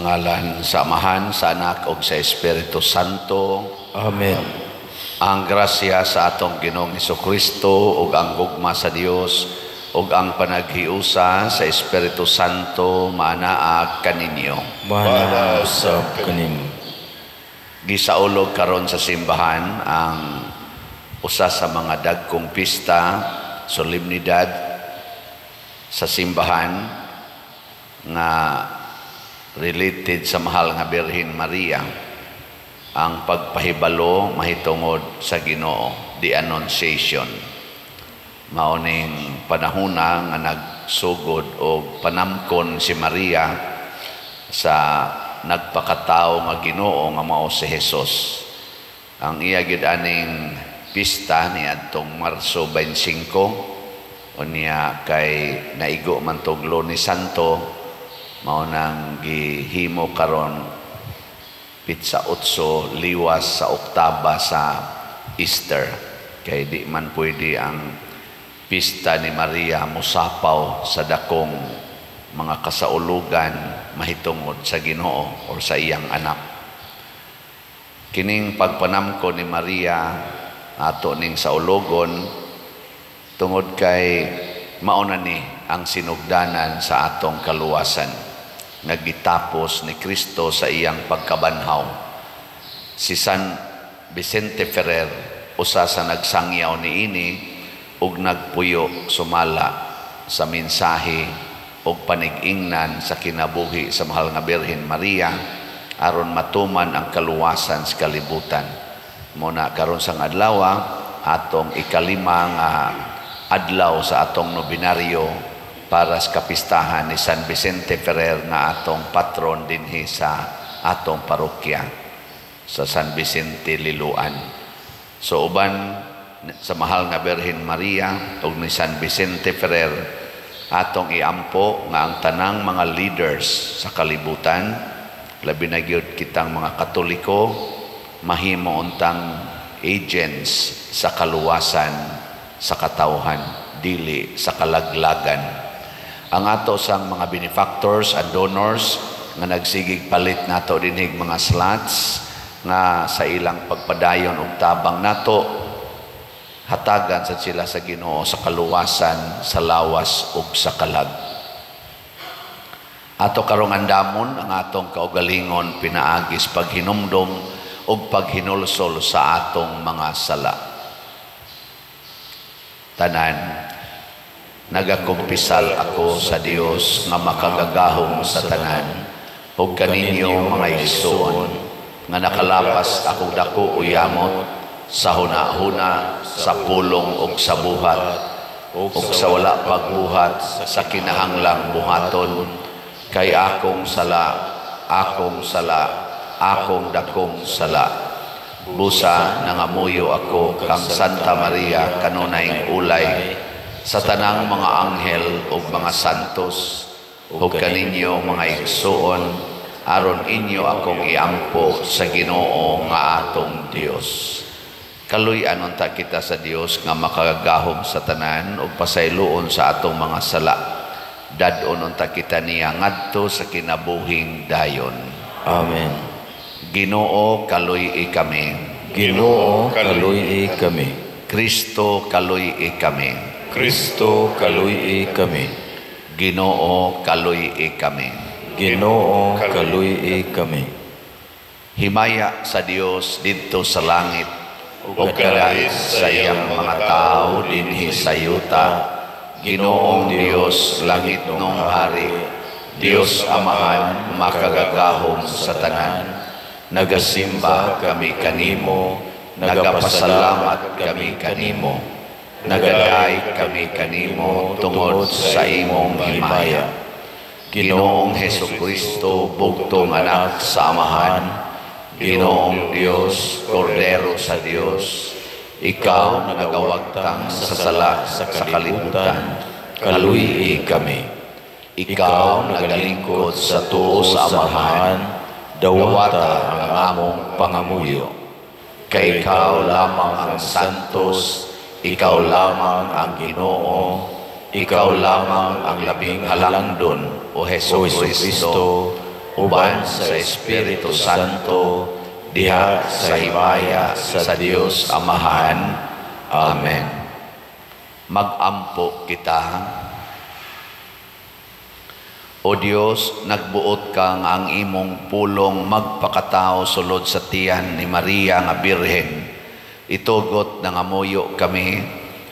Sa ngalan sa Amahan, sa Anak ug sa Espiritu Santo. Amen. Ang grasya sa atong Ginoong Kristo ug ang gugma sa Dios ug ang panaghiusa sa Espiritu Santo maanaa kaninyo. Maanaa usab kanimo. Gisaulog karon sa simbahan ang usa sa mga dagkong pista, solemnidad sa simbahan nga related sa mahal nga Birhen Maria, ang pagpahibalo mahitungod sa Ginoo, the Annunciation. Mao ning panahona nga nagsugod og panamkon si Maria sa nagpakatao nga Ginoo nga mao si Jesus. Ang iya gyud aning pista ni adtong Marso 25. Unya kay naigo man tog Lunes Santo, mao nang gihimo karon pitsa 8 liwas sa oktaba sa Easter, kay di man pwede ang pista ni Maria mosapaw sa dakong mga kasaulugan mahitungod sa Ginoo or sa iyang anak. Kining pagpanamko ni Maria ato ning saulogon tungod kay mao na ni ang sinugdanan sa atong kaluwasan nga gitapos ni Kristo sa iyang pagkabanhaw. Si San Vicente Ferrer usa sa nagsangyaw niini ug nagpuyo sumala sa mensahe ug panig-ingnan sa kinabuhi sa mahal nga Birhen Maria aron matuman ang kaluwasan sa kalibutan. Muna karon sang adlaw, atong ikalima nga adlaw sa atong nobinaryo para sa kapistahan ni San Vicente Ferrer nga atong patron dinhi sa atong parokya sa San Vicente, Liloan. So uban sa mahal nga Birhen Maria ug ni San Vicente Ferrer, atong iampo nga ang tanang mga leaders sa kalibutan, labi na gyud kitang mga Katoliko, mahimo untang agents sa kaluwasan sa katawhan, dili sa kalaglagan. Ang ato sang mga benefactors and donors nga nagsigig palit nato dinhig mga slots nga sa ilang pagpadayon og tabang nato, hatagan sa sila sa Ginoo sa kaluwasan sa lawas ug sa kalag. Ato karong andamon ang atong kaugalingon pinaagi sa paghinumdom ug paghinulsol sa atong mga sala. Tanan, nagakumpisal ako sa Dios nga makagagahom sa tanan ug kaninyo, mga igsoon, nga nakalapas akong dako o yamot sa huna-huna, sa pulong ug sa buhat ug sa wala pagbuhat sa kinahanglang buhaton, kay akong sala, akong sala, akong dakong sala. Busa nangamuyo ako kang Santa Maria, kanunayng ulay, sa tanang mga anghel ug mga santos, ug kaninyo, mga igsuon, aron inyo akong iampo sa Ginoo nga atong Dios. Kaluy-an unta kita sa Dios nga makagagahom sa tanan ug pasayloon sa atong mga sala. Dad-on unta kita niya ngadto sa kinabuhing dayon. Amen. Ginoo, kaluy-i kami. Ginoo, kaluy-i kami. Kristo, kaluy-i kami. Kristo, kaluy-i kami. Ginoo, kaluy-i kami. Ginoo, kaluy-i kami. Himaya sa Dios didto sa langit ug kalait sa iyang mga tawo dinhi sa yuta. Ginoong Dios, langitnong hari, Dios Amahan, makagagahom sa tanan. Nagasimba kami kanimo, nagapasalamat kami kanimo, nagaday kami kanimo tungod sa imong himaya. Ginoong Heso Kristo, bugtong anak sa Amahan, Ginoong Dios, Kordero sa Dios, ikaw nagawagtang sa sala sa kalibutan, kaluy-i kami. Ikaw nagalingkod sa tuo sa Amahan, dawata ang among pangamuyo. Kay ikaw lamang ang santos, ikaw lamang ang Ginoo, ikaw lamang ang labing halangdon, o Heso O Heso Kristo, Kristo. uban sa Espiritu Santo, diha sa himaya sa Dios Amahan. Amen. Magampo kita. O Dios, nagbuot ka nga ang imong pulong magpakatao sulod sa tiyan ni Maria nga Birhen. Itugot nangamuyo kami,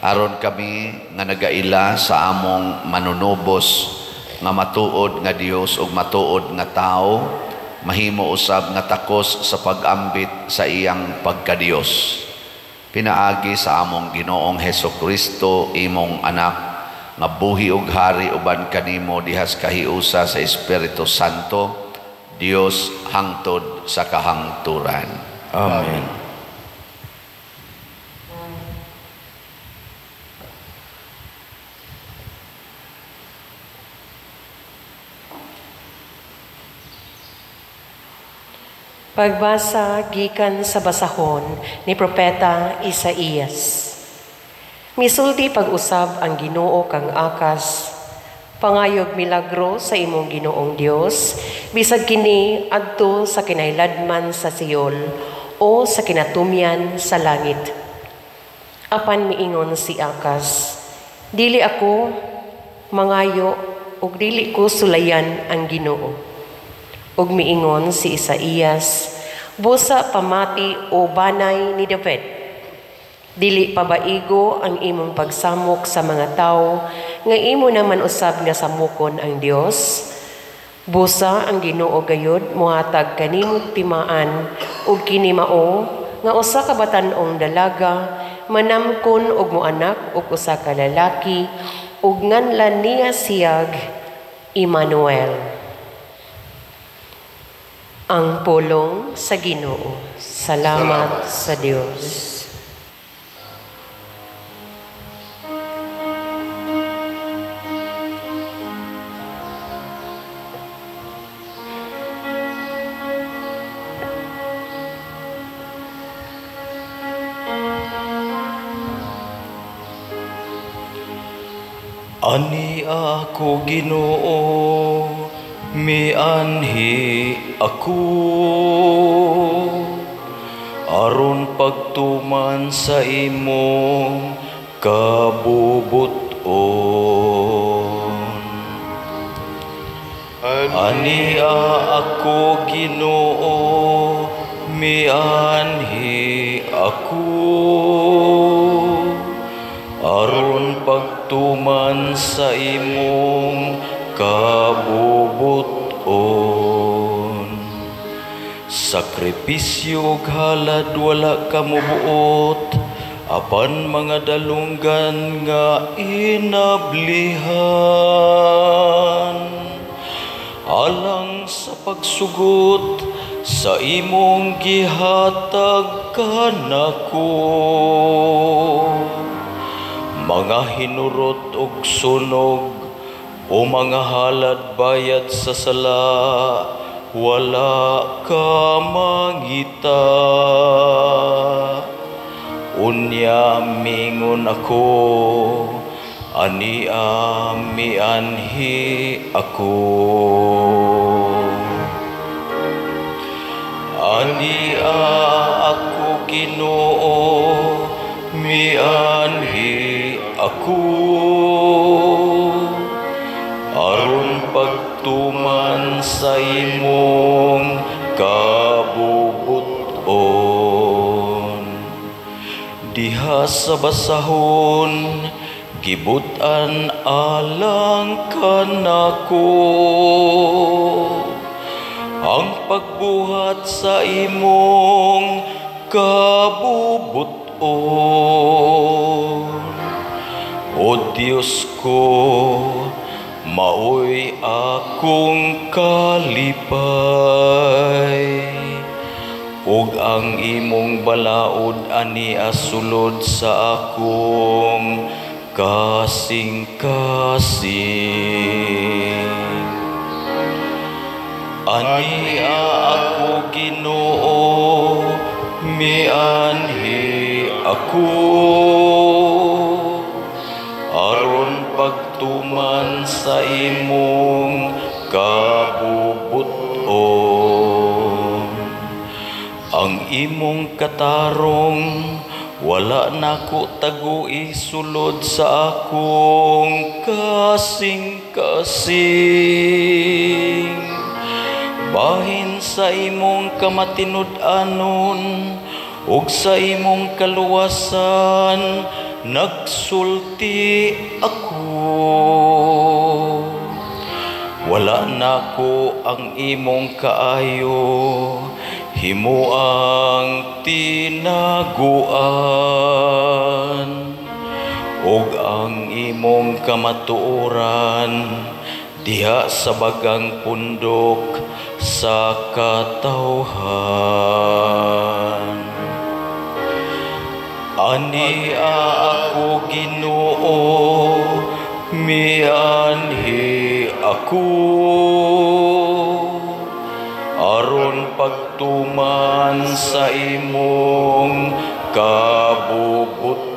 aron kami nga nagaila sa among manunubos nga matuod nga Dios ug matuod nga tao, mahimo usab nga takos sa pag-ambit sa iyang pagkadios. Pinaagi sa among Ginoong Hesukristo, imong anak, nga buhi ug hari uban kanimo dihas kahiusa sa Espiritu Santo, Dios hangtod sa kahangturan. Amen. Pagbasa gikan sa basahon ni Propeta Isaías. Misulti pag-usab ang Ginoo kang Akas, pangayog milagro sa imong Ginoong Dios, bisag kini adto sa kinailadman sa Seol o sa kinatumyan sa langit. Apan miingon si Akas, dili ako mangayo ug dili ko sulayan ang Ginoo. Ug miingon si Isaías, busa pamati o banay ni David. Dili pabaigo ang imong pagsamok sa mga tawo nga imo naman usab nga samokon ang Dios. Busa ang Ginoo gayud mohatag kanimo timaan ug kini mao nga usa ka batan-ong dalaga manamkon og moanak og usa ka lalaki ug nganlan niya siyag Emmanuel. Ang pulong sa Ginoo. Salamat sa Dios. Ani ako Ginoo, mianhi ako, aron pagtuman sa imong kabubuton. Ani ako Ginoo, mianhi ako, aron pagtuman sa imong kabubuton. Sakripisyo ug halad wala ka mobuot, apan mga dalunggan nga inablihan. Alang sa pagsugot sa imong gihatag kanako, mga hinurot og sunog o mga halad bayad sa sala, wala ka mangita. Unya mingon ako, ania mianhi ako. Ania ako Ginoo, mianhi ako, aron pagtuman sa imong kabubuton. Diha sa basahon, gibutan alang kanako ang pagbuhat sa imong kabubuton. O Diyos ko, maoy akong kalipay, ug ang imong balaod ani asulod sa akong kasing-kasing. Ania ako Ginoo, mianhi ako, aron pagtuman sa imong kabubuton. Ang imong katarong wala nako tagui sulod sa akong kasing-kasing. Bahin sa imong kamatinud-anon ug sa imong kaluwasan nagsulti ako. Wala nako ang imong kaayo, himuang tinaguan, ug ang imong kamatuoran diha sa bagang pundok sa katawhan. Ania ako Ginoo, mianhi ako, aron pagtuman sa imong kabubuton.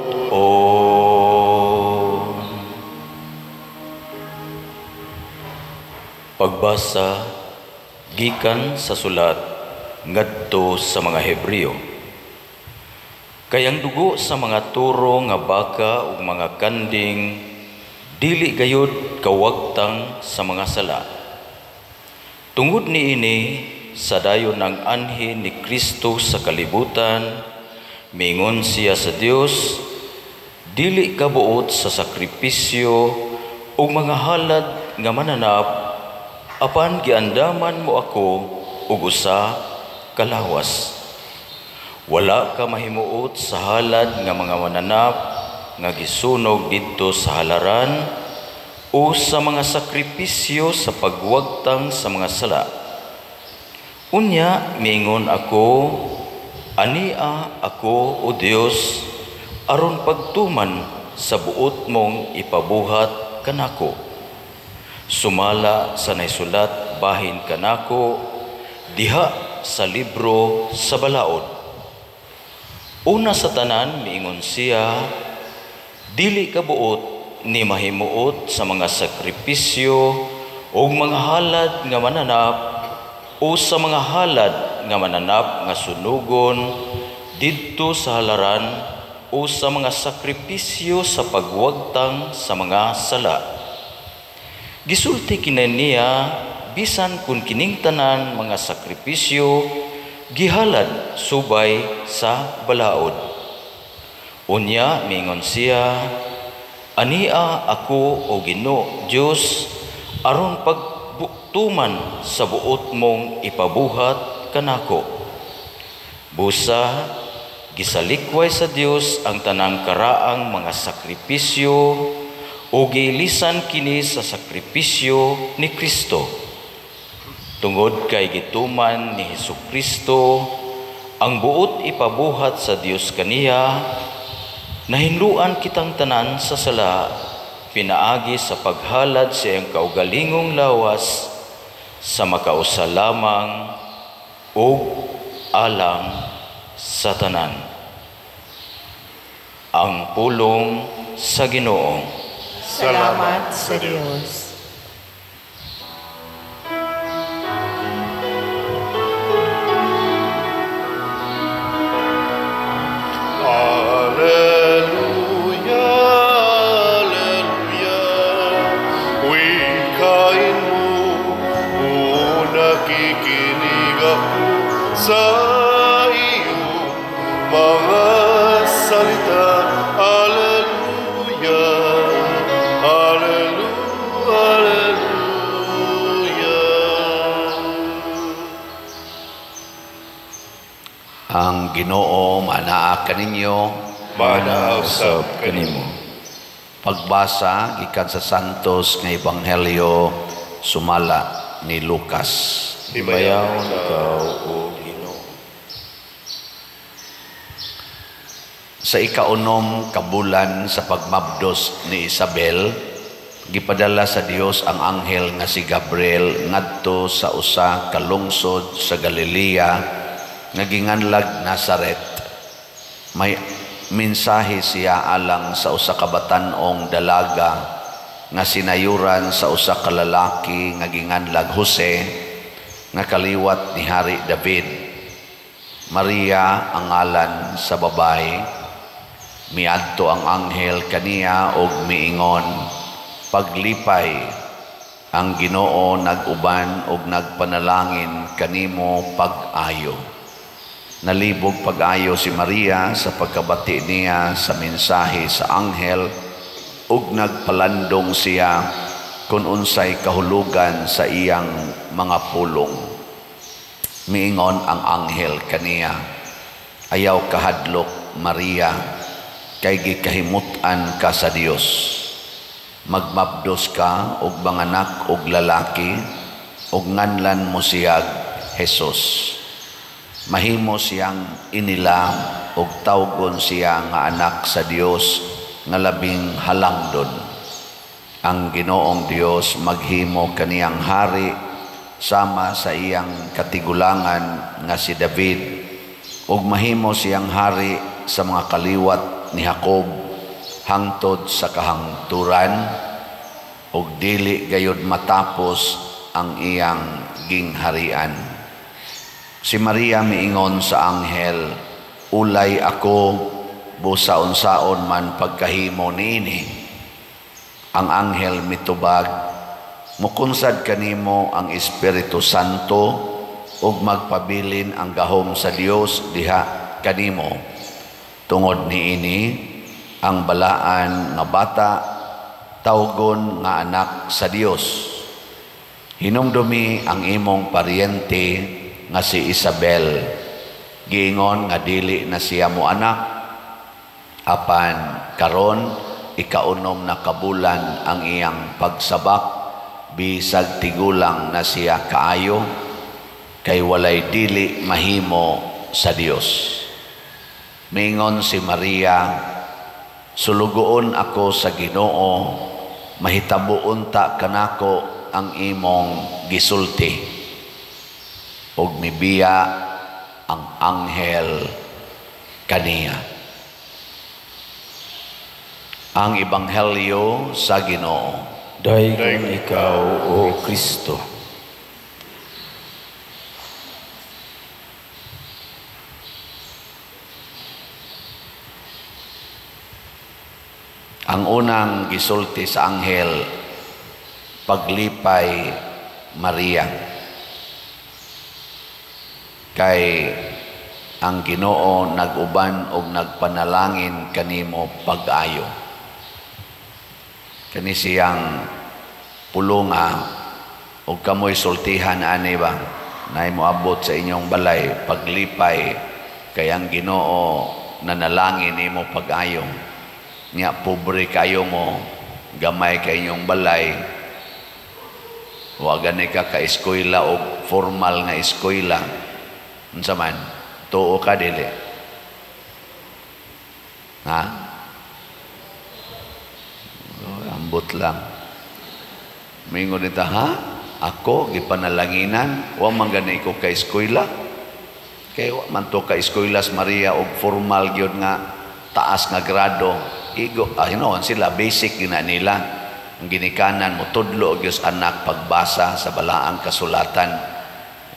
Pagbasa gikan sa sulat ngadto sa mga Hebreo. Kay ang dugo sa mga turo nga baka ug mga kanding dili gayud kawagtang sa mga sala. Tungod niini, sa dayon ang anhi ni Kristo sa kalibutan, mingon siya sa Dios, dili kabuot sa sakripisyo ug mga halad nga mananap, apan giandaman mo ako og usa ka lawas. Wala ka mahimuot sa halad nga mga mananap nga gisunog didto sa halaran o sa mga sakripisyo sa pagwagtang sa mga sala. Unya miingon ako, ania ako o Dios, aron pagtuman sa buot mong ipabuhat kanako. Sumala sa naisulat bahin kanako diha sa libro sa balaod. Una sa tanan miingon siya, dili kabuot ni mahimuot sa mga sakripisyo o mga halad nga mananap o sa mga halad nga mananap nga sunugon didto sa halaran o sa mga sakripisyo sa pagwagtang sa mga sala. Gisulti kini niya bisan kun kining tanan mga sakripisyo gihalad subay sa balaod. Unya mingon siya, ania ako o Ginoo Dios, aron pagtuman sa buot mong ipabuhat kanako. Busa gisalikway sa Dios ang tanang karaang mga sakripisyo o giilisan kini sa sakripisyo ni Kristo. Tungod kay gituman ni Hesukristo ang buot ipabuhat sa Dios kaniya, nahinluan kitang tanan sa sala, pinaagi sa paghalad sa iyang kaugalingong lawas sa makausa lamang ug alang sa tanan. Ang pulong sa Ginoo. Salamat sa Dios. Alleluia, alleluia, wikain mo, o nakikinig ako sa iyong mga salita. Alleluia, alleluia, alleluia. Ang Ginoo manaa kaninyo, Manaa usab kanimo. Pagbasa gikan sa Santos nga Ebanghelyo sumala ni Lucas. Himayaon ikaw, o Ginoo. Sa ikaunom ka bulan sa pagmabdos ni Isabel, gipadala sa Dios ang anghel nga si Gabriel ngadto sa usa ka lungsod sa Galilea nga ginganlag Nazaret. May mensahe siya alang sa usa ka batan-ong dalaga nga sinayuran sa usa ka lalaki nga ginganlag Jose nga kaliwat ni Hari David. Maria ang ngalan sa babae. Miadto ang anghel kaniya og miingon, "Paglipay, ang Ginoo nag-uban og nagpanalangin kanimo pag-ayo." Nalibog pag-ayo si Maria sa pagkabati niya sa mensahe sa anghel ug nagpalandong siya kung unsay kahulugan sa iyang mga pulong. Miingon ang anghel kaniya, "Ayaw kahadlok, Maria, kay gikahimut-an ka sa Dios. Magmabdos ka og manganak og lalaki ug nganlan mo siyag Jesus. Mahimo siyang inila ug tawgon siya nga anak sa Dios nga labing halangdon. Ang Ginoong Dios maghimo kaniyang hari sama sa iyang katigulangan nga si David, ug mahimo siyang hari sa mga kaliwat ni Jacob hangtod sa kahangturan, ug dili gayud matapos ang iyang gingharian." Si Maria miingon sa anghel, "Ulay ako, busa unsaon man pagkahimo niini?" Ang anghel mitubag, "Mukunsad kanimo ang Espiritu Santo ug magpabilin ang gahom sa Dios diha kanimo. Tungod niini, ang balaan nga bata tawgon nga anak sa Dios. Hinumdumi ang imong paryente nga si Isabel, giingon nga dili na siya mo anak, apan karon ikaunom na kabulan ang iyang pagsabak, bisag tigulang na siya kaayo, kay walay dili mahimo sa Dios." Mingon si Maria, "Sulugoon ako sa Ginoo, mahitabo unta kanako ang imong gisulti." Ug mibiya ang anghel kaniya. Ang Ebanghelyo sa Ginoo. Daygon ikaw, O Kristo. Ang unang gisulti sa anghel, "Paglipay, Maria, kay ang Ginoo nag-uban og nagpanalangin kanimo pag-ayo." Kani siyang pulunga og kamoy sultihan ani ba, nay moabot sa inyong balay, "Paglipay, kay ang Ginoo nanalangin nimo pag-ayo." Nya pobre kayo mo, gamay kay inyong balay, wa gani ka ka-eskwela og formal nga eskwela, unsa man, tuo ka dili? Ha? Ambot lang. Mingon nita, "Ha? Ako gipanalanginan, wa man gani ko ka eskwela." Kay wa man to ka eskwela sa Maria og formal gyud nga taas nga grado. Igo, hinuon sila basic gina nila. Ang ginikanan mo tudlo og Dios anak pagbasa sa balaang kasulatan.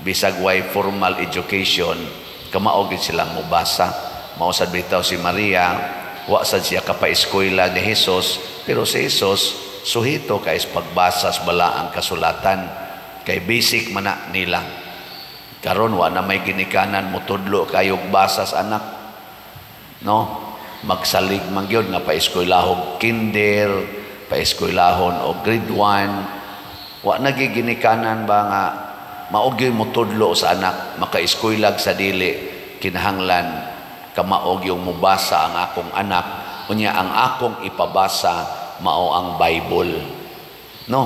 Bisag way formal education, kamao gid silang mobasa. Mao sad bitaw si Maria, wa sad siya kapaeskwela ni Jesus, pero si Jesus suhito kay pagbasa sa balaang kasulatan, kay basic man na nila. Karon wa na may ginikanan motudlo kayog basa sa anak, no? Magsalig man gyud nga paeskwelahon kinder, paeskwelahon og grade 1. Wa na giginikanan ba nga mao gyud motudlo sa anak, makaeskwelag sa dili, kinahanglan kamaog yung mubasa ang akong anak, unya ang akong ipabasa mao ang Bible. No?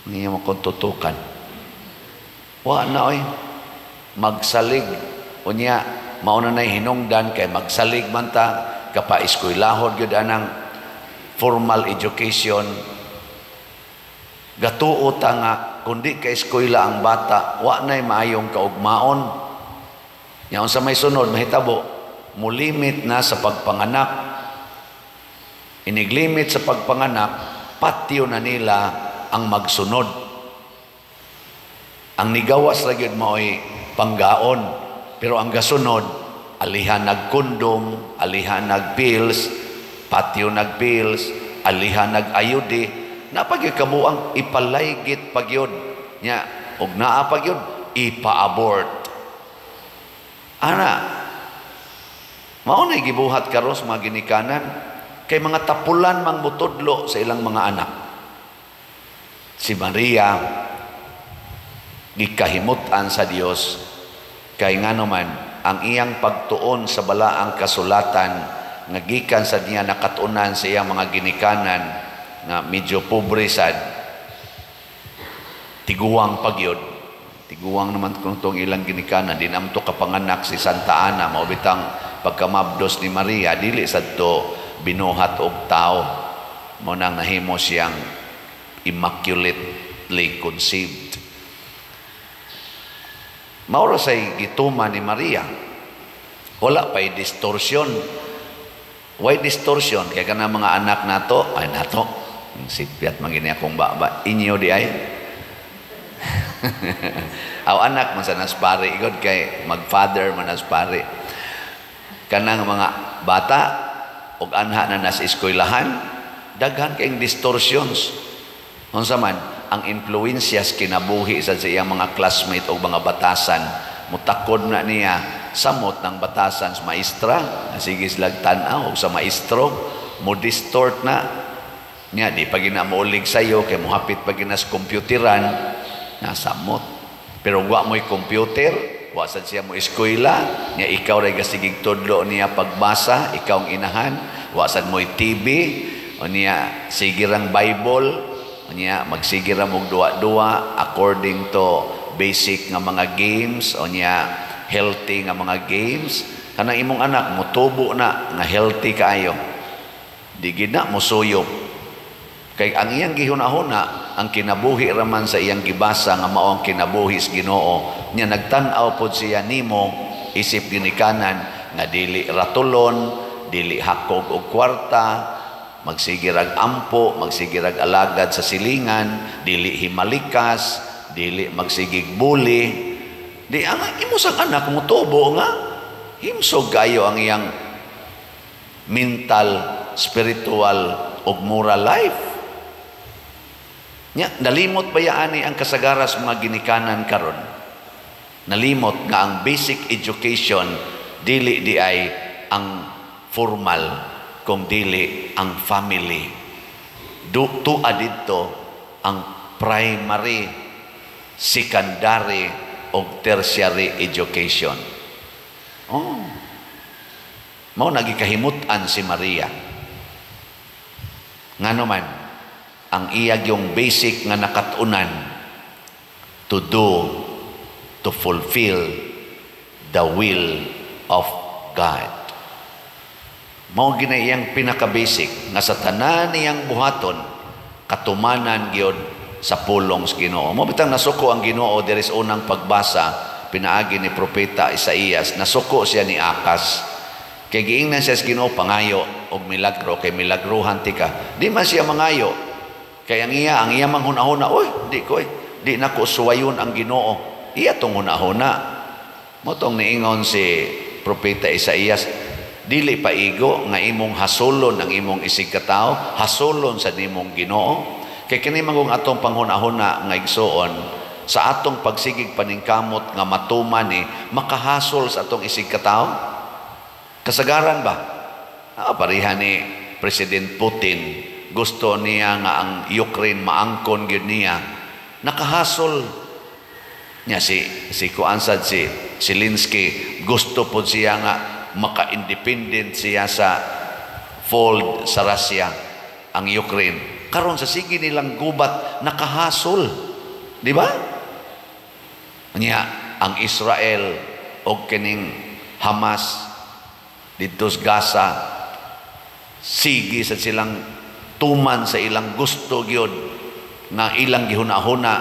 Niya mo kung tutukan. Wa na oy. Magsalig unya mao na nay hinungdan kay magsalig man ta kapaeskwelahon gyud anang formal education. Gatuo ta nga kun di ka eskwela ang bata, wa nay maayong kaugmaon. Nya unsa may sunod mahitabo, mulimit na sa pagpanganak. Iniglimit sa pagpanganak, patyo na nila ang magsunod. Ang nigawas ra gyud maoy Panggaon. Pero ang gasunod, alihan nag-kondom, alihan nag-pills, patyo nag-pills, alihan nag-IUD, napagyud kabuang ipalaygit pagyud. Nya, og naa pagyud, ipa-abort. Ana, mao na gibuhat karon sa mga ginikanan kay mga tapulan mang mutudlo sa ilang mga anak. Si Maria gikahimut-an sa Dios kay ngano man ang iyang pagtuon sa balaang kasulatan nga gikan sa niya nakatunan sa iyang mga ginikanan nga medyo pobre sad, tiguang pagyod, tiguang naman kung tong ilang ginikanan, di naman to kapanganak si Santa Ana. Mao bitang pagkamabdos ni Maria dili sadto binuhat og tao, mo nang nahimo siyang immaculately conceived. Mao ra say gituman ni Maria. Wala pa'y distortion. Why distortion? Kaya kana mga anak nato, ay nato, sipyat man gini akong baba, inyo di ay. Aw anak man sa naspari, god kay mag-father man naspari. Kanang mga bata, og anha na nas eskwelahan, daghan kayong distortions. Unsa man, ang influensyas kinabuhi sa iyang mga classmate o mga batasan, mutakod na niya, samot ng batasan sa maestra, sige silag tan-aw sa maestro, mo distort na niya, di pa ginamulig sayo, kay muhapit pa ginas computeran, nasamot. Pero wa mo'y computer, wa sad siya mo eskwela, niya ikaw ray gasigig tudlo niya pagbasa, ikaw ang inahan, wa sad mo'y TV, o niya sige rang Bible, o niya magsige ra mog duwa-duwa according to basic nga mga games, o niya healthy nga mga games. Kanang imong anak motubo na nga healthy kaayo, di gid na mosuyop. Kay ang iyang gihuna-huna, ang kinabuhi raman sa iyang gibasa nga mao ang kinabuhi sa Ginoo. Nya nagtan-aw pod siya nimo isip ginikanan nga dili ratulon, dili hakog og kwarta, magsigirag ampo, magsigirag alagad sa silingan, dili himalikas, dili magsigig buli. Di ang imo sang anak motubo nga himsog kayo ang iyang mental, spiritual ug moral life. Nya, nalimot ba yaani ang kasagaras mga ginikanan karon? Nalimot nga ang basic education dili di ay ang formal, kung dili ang family. Tua didto ang primary, secondary o tertiary education. Oh. Mao nagikahimut-an si Maria. Ngano man, ang iyag yung basic nga nakatunan to do, to fulfill the will of God. Mao gina iyang pinaka-basic nga sa tanan niyang buhaton, katumanan gyud sa pulong sa Ginoo. Mao bitang nasuko ang Ginoo diri sa unang pagbasa pinaagi ni propeta Isaías, nasuko siya ni Akas. Kay giingnan siya sa Ginoo pangayo og milagro, kay milagruhan tika. Di man siya mangayo. Kay ang iya manghuna-huna, oy, di ko di nako suwayon ang Ginoo. Iya tong hunahuna. Mo tong niingon si propeta Isaías, dili pa igo nga imong hasulon ang imong isig katawo, hasulon sa nimong Ginoo. Kay kini mangong atong panghuna-huna nga igsuon sa atong pagsigig paningkamot nga matuman ni makahasol sa atong isig katawo. Kasagaran ba? Pareha ni President Putin, gusto niya nga ang Ukraine maangkon gyud niya. Nakahasol niya si kuansad si Zelensky, gusto pod siya nga maka-independent siya sa fold sa Russia ang Ukraine. Karon sa sige nilang gubat nakahasol, di ba? Niya ang Israel og kining Hamas didto sa Gaza, sige sa silang tuman sa ilang gusto gyud nga ilang gihuna-huna,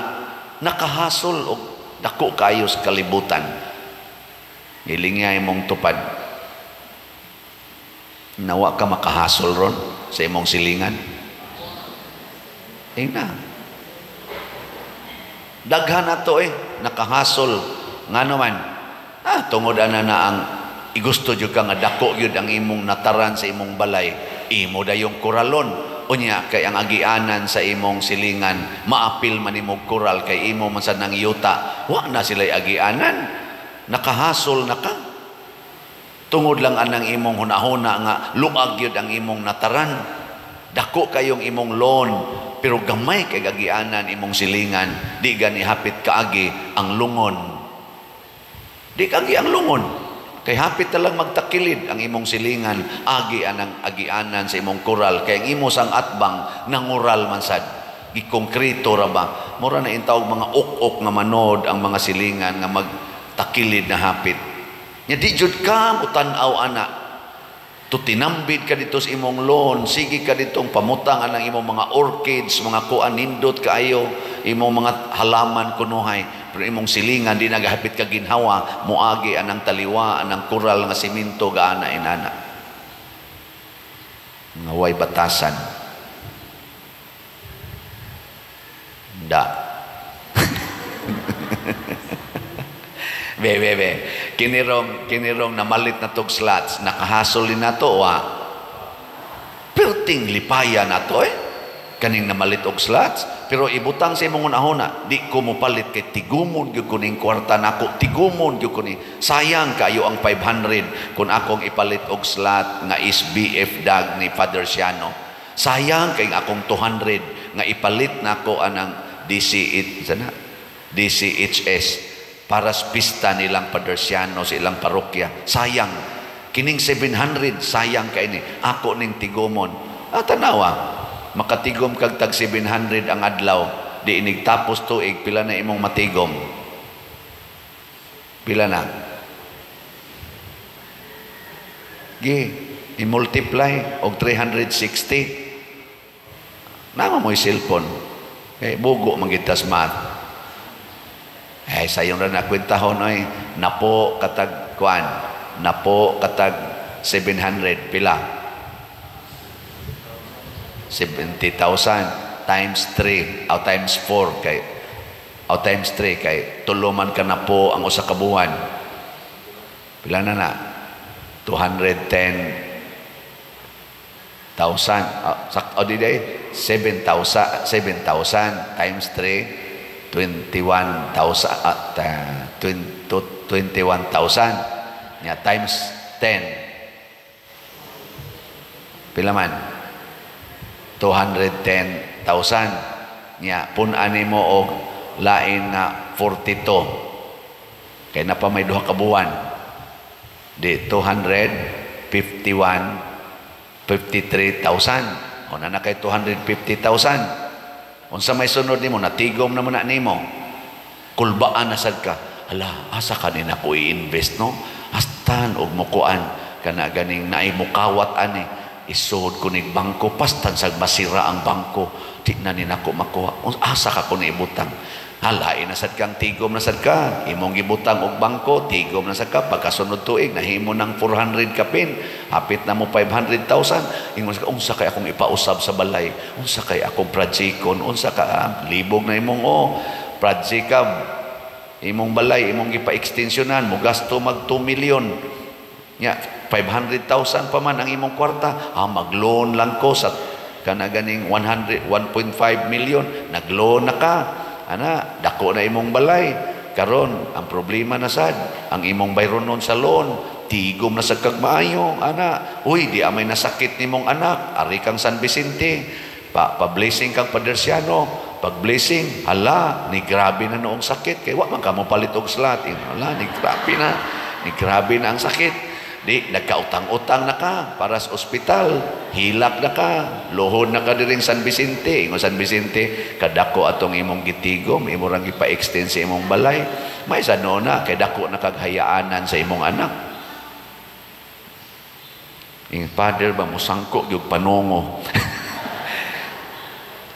nakahasol og dako kayo sa kalibutan. Giling niya imong tupad. Nawa ka makahasol ron sa imong silingan. Ingna. Daghan na to nakahasol Ngano man? Tungod ana na ang igusto jud ka nga dako gyud ang imong nataran sa imong balay, imo dayong kuralon. Unya kay ang agianan sa imong silingan, maapil man imong kural kay imo man sad nang yuta, wa na sila'y agianan, nakahasol na ka. Tungod lang anang imong hunahuna nga luag gyud ang imong nataran, dako kayong imong loan, pero gamay kay agianan imong silingan, di gani hapit kaagi ang lungon. Di kaagi ang lungon. Kay hapit na lang magtakilid ang imong silingan, agi anang agianan sa imong kural, kay ang imo sang atbang nangural man sad, gikongkrito ra ba. Mura na intawog mga ok-ok nga manod ang mga silingan nga magtakilid na hapit. Nya di jud ka mutan-aw ana. Tutinambid ka dito sa imong loan, sige ka ditong pamutang anang imong mga orchids, mga kuan nindot kaayo, imong mga halaman kunuhay. Pero imong silingan di nagahapit ka ginhawa, muagi anang taliwa, anang kural nga simento gaana inana. Nga way batasan. Da. Be. Kinirong namalit na tog slots, nakahasol din na to, wa. Perting lipaya na to eh. Kaning namalit og slots, pero ibutang sa imong unahona, di ko mopalit kay tigumon gyud ko ning kwarta nako, tigumon gyud ko ni. Sayang kayo ang 500 kung akong ipalit og slot nga is BF dag ni Father Siano. Sayang kay akong 200 nga ipalit nako anang DCHS para sa pista nilang Father Siano sa ilang parokya. Sayang kining 700, sayang kay ni ako ning tigumon. Tanawa, makatigom kag tag 700 ang adlaw, di inig tapos tuig, pila na imong matigom? Pila na? Gi, i-multiply og 360. Nama mo'y cellphone. Kay bugo man gid tas math. Eh, sayon ra na kwentahon oy, napo katag kuan, napo katag 700 pila? 70,000 times 3 o times 4 kay o times 3 kay tuluman ka na po ang usa ka buwan. Pila na na? 210,000. O di day 7,000 times 3 21,000 21,000 nya times 10 pila man? 210,000 nya pun-an nimo og lain nga 42 kay na pa may duha ka buwan, di 251 53,000. O na na kay 250,000. Unsa may sunod nimo, natigom na mo na nimo, kulbaan na sad ka. Hala, asa ka ni nako i-invest no? Astan og mukuan kana ganing naay mukawat ani, isuod ko nig bangko, pastan sag masira ang bangko, di na ni nako makuha. Asa ka ko ni ibutang? Hala, inasad kang tigom na sad ka, imong gibutang og bangko, tigom na sad ka, pagkasunod tuig nahimo ng 400 kapin, hapit na mo 500,000. Ingon sa ka, unsa kay akong ipausab sa balay, unsa kay akong projecon, unsa ka libog na imong project imong balay, imong gipa-extensionan, mo gasto mag 2 million. Nya 500,000 pa man ang imong kwarta, mag-loan lang ko sa kana ganing 1.5 million, nag-loan na ka. Ana, dako na imong balay. Karon, ang problema na sad, ang imong bayronon sa loan, tigom na sad kag maayo. Ana, uy, di amay nasakit nimong anak, ari kang San Vicente, pa-blessing kang Padre Siano, pag-blessing, hala, ni grabe na noong sakit, kay wa man ka mo palit og slot. Hala, ni grabe na ang sakit. Di, nagkautang-utang na ka para sa ospital, hilak na ka, lohod na ka diring San Vicente. Ingon San Vicente, kadako atong imong gitigom, imo rang gipa-extend sa imong balay. May sa nona, kay dako na kaghayaanan sa imong anak. Ing father ba musangko gyud panungo.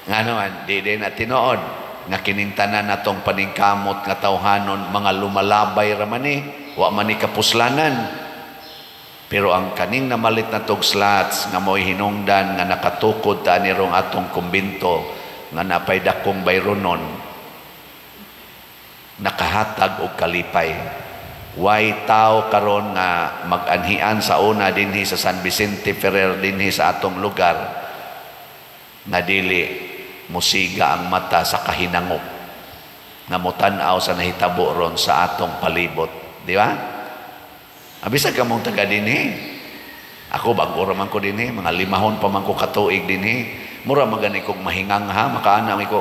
Ngano man, di na tinuod nga kining tanan natong paningkamot nga tawhanon, mga lumalabay ra man ni, wa man ni kapuslanan. Pero ang kaning namalit na tog slots nga mo'y hinungdan nga nakatukod ta nirong atong kumbinto nga napay dakong bayronon, Nakahatag og kalipay. Way tao karon nga mag-anhian sa una dinhi sa San Vicente Ferrer, dinhi sa atong lugar, nga dili musiga ang mata sa kahinangop nga motan-aw sa nahitabo ron sa atong palibot, di ba? Abisag ka mong taga dinhi. Ako bag-o ra man ko dinhi, mga limahon pa man ko katuig dinhi. Mura magani kog mahingang ha, makaana mi ko.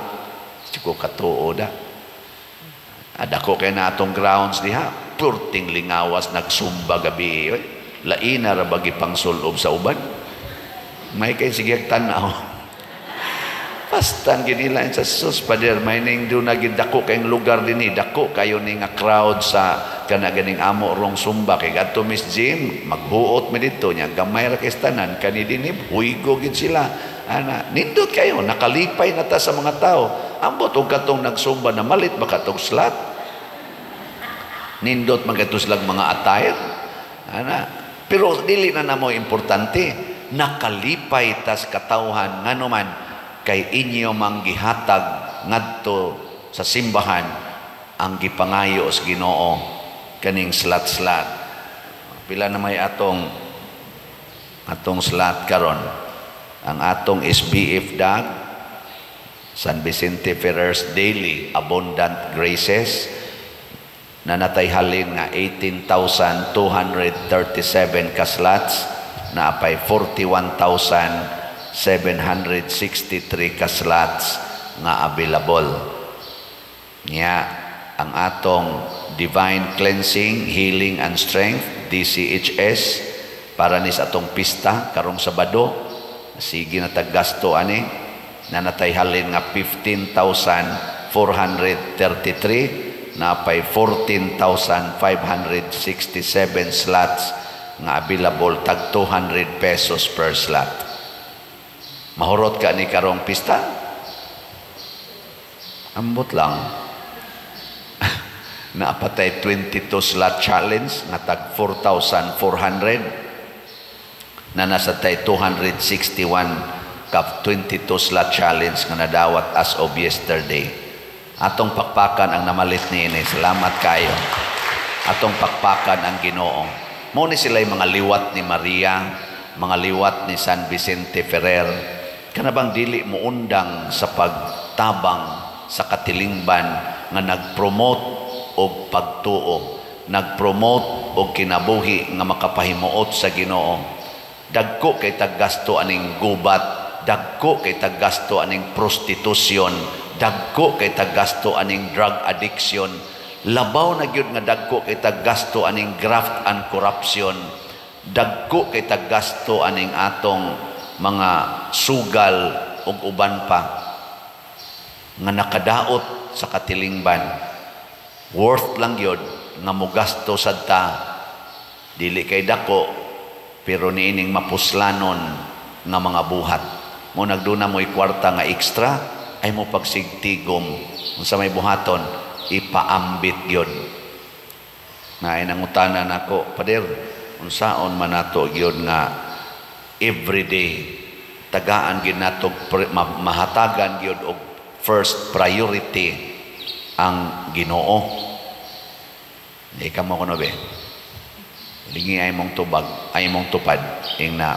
Siko katuo da. Adako kay na atong grounds diha, purting lingawas nagsumba gabi. Oy, laina ra bagi pangsulob sa uban. May kay sige tan-aw. Pastan ginila sa sus pader may ning do na dako kayong lugar dinhi, dako kayo ni nga crowd sa kana ganing amo rong sumba kay gadto Miss Jim maghuot mi didto nya gamay ra kay tanan kani dinhi huygo gid sila ana nindot kayo nakalipay na ta sa mga tao. Ambot og katong nagsumba na malit ba katong slot, nindot man kadto silang mga attire ana, pero dili na namo importante, nakalipay tas katawhan nganuman kay inyo mang gihatag ngadto sa simbahan ang gipangayo sa Ginoo kaning slat-slat. Pila na may atong slat karon? Ang atong SBF DAG, San Vicente Ferrer's Daily Abundant Graces, na natay halin nga 18,237 ka slots, na apay 41,763 ka slots nga available. Nya ang atong Divine Cleansing, Healing and Strength, DCHS, para ni sa atong pista karong Sabado, sige na taggasto ani, na natay halin nga 15,433, na apay 14,567 slots nga available, tag 200 pesos per slot. Mahurot ka ni karong pista? Ambot lang. Naapatay 22 slot challenge nga tag 4,400, na nasa tay 261 ka 22 slot challenge nga nadawat as of yesterday. Atong pakpakan ang namalit niini. Salamat kayo. Atong pakpakan ang Ginoo. Mo ni sila'y mga liwat ni Maria, mga liwat ni San Vicente Ferrer, kanabang dili muundang sa pagtabang sa katilingban nga nagpromote og pagtuo, nagpromote og kinabuhi nga makapahimuot sa Ginoo. Dagko kay taggasto aning gubat, dagko kay taggasto aning prostitusyon, dagko kay taggasto aning drug addiction, labaw na gyud nga dagko kay taggasto aning graft and corruption, dagko kay taggasto aning atong mga sugal ug uban pa nga nakadaot sa katilingban. Worth lang gyud nga mogasto sad ta, dili kay dako pero niining mapuslanon nga mga buhat. Mo nagduna mo'y kwarta nga extra ay mo pagsigtigom unsa may buhaton, ipaambit gyud. Naay nangutana nako, pader, unsaon man nato gyud nga everyday tagaan gyud nato, mahatagan gyud og first priority ang Ginoo. Di ka mo kuno be. Lingi ay mong tubag, ay mong tupad ing na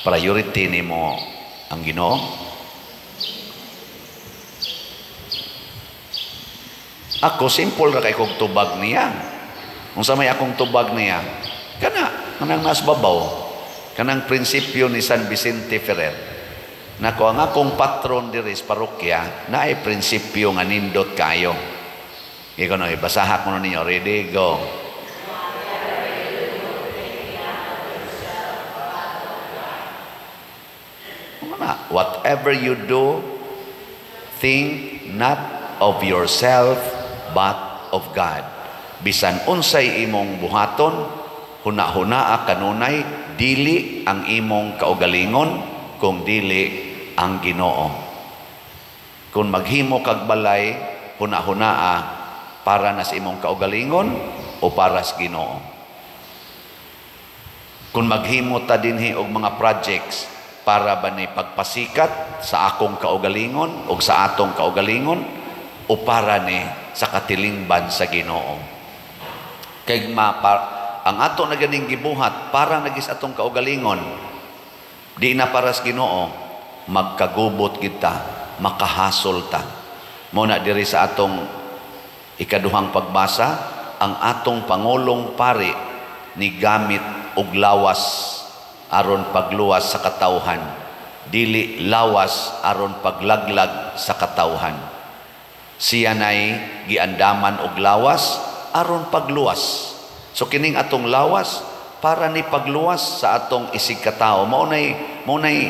priority nimo ang Ginoo. Ako simple ra kay kog tubag niya. Unsa may akong tubag niya? Kana kanang nas babaw, kanang prinsipyo ni San Vicente Ferrer. Nako ang akong patron diri sa parokya naay prinsipyo nga nindot kayo. Ikaw no, ibasaha ko ninyo. Ready, go. Whatever you do, think not of yourself but of God. Bisan unsay imong buhaton, huna-hunaa kanunay, dili ang imong kaugalingon, kung dili ang Ginoo. Kung maghimo kag balay, huna-hunaa para na sa imong kaugalingon o para sa Ginoo. Kung maghimo ta dinhi og mga projects para ba ni pagpasikat sa akong kaugalingon o sa atong kaugalingon o para ni sa katilingban sa Ginoo. Kay ang ato na ganing gibuhat para nagis atong kaugalingon, di na para sa Ginoo, magkagubot kita, makahasol ta. Mao na diri sa atong ikaduhang pagbasa, ang atong pangulong pari ni gamit og lawas aron pagluwas sa katawhan, dili lawas aron paglaglag sa katawhan. Siya nay giandaman og lawas aron pagluwas. So kining atong lawas para ni pagluwas sa atong isig katao. Mao nay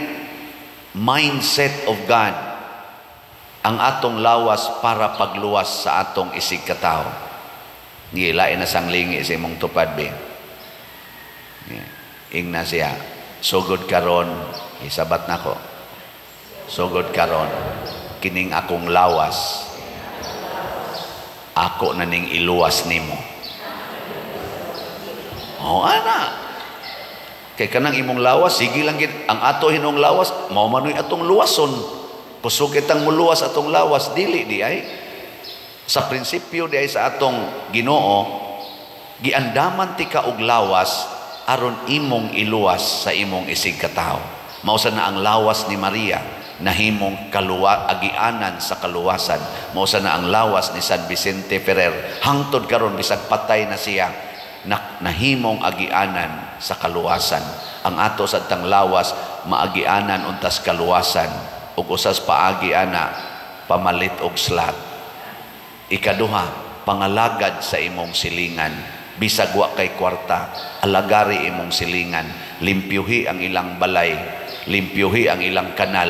mindset of God. Ang atong lawas para pagluwas sa atong isig katao. Ngilain na sang lingi sa imong tupad be. Ingna siya, sugod karon, isabat nako. Sugod karon, kining akong lawas, ako na ning iluwas nimo. Oh, ana. Kay kanang imong lawas, sige lang gid ang ato hinong lawas, mao manoy atong luwason. Kusog kitang muluwas atong lawas, dili di ay. Sa prinsipyo di ay sa atong Ginoo, giandaman ti ka og lawas aron imong iluwas sa imong isig katawo. Mao sa na ang lawas ni Maria nahimong agianan sa kaluwasan. Mao sa na ang lawas ni San Vicente Ferrer hangtod karon bisag patay na siya, nahimong agianan sa kaluwasan. Ang ato sa tang lawas maagianan untas kaluwasan ug usas paagi ana pamalit og slat. Ikaduha, pangalagad sa imong silingan. Bisag wa kay kwarta, alagari imong silingan, limpyuhi ang ilang balay, limpyuhi ang ilang kanal,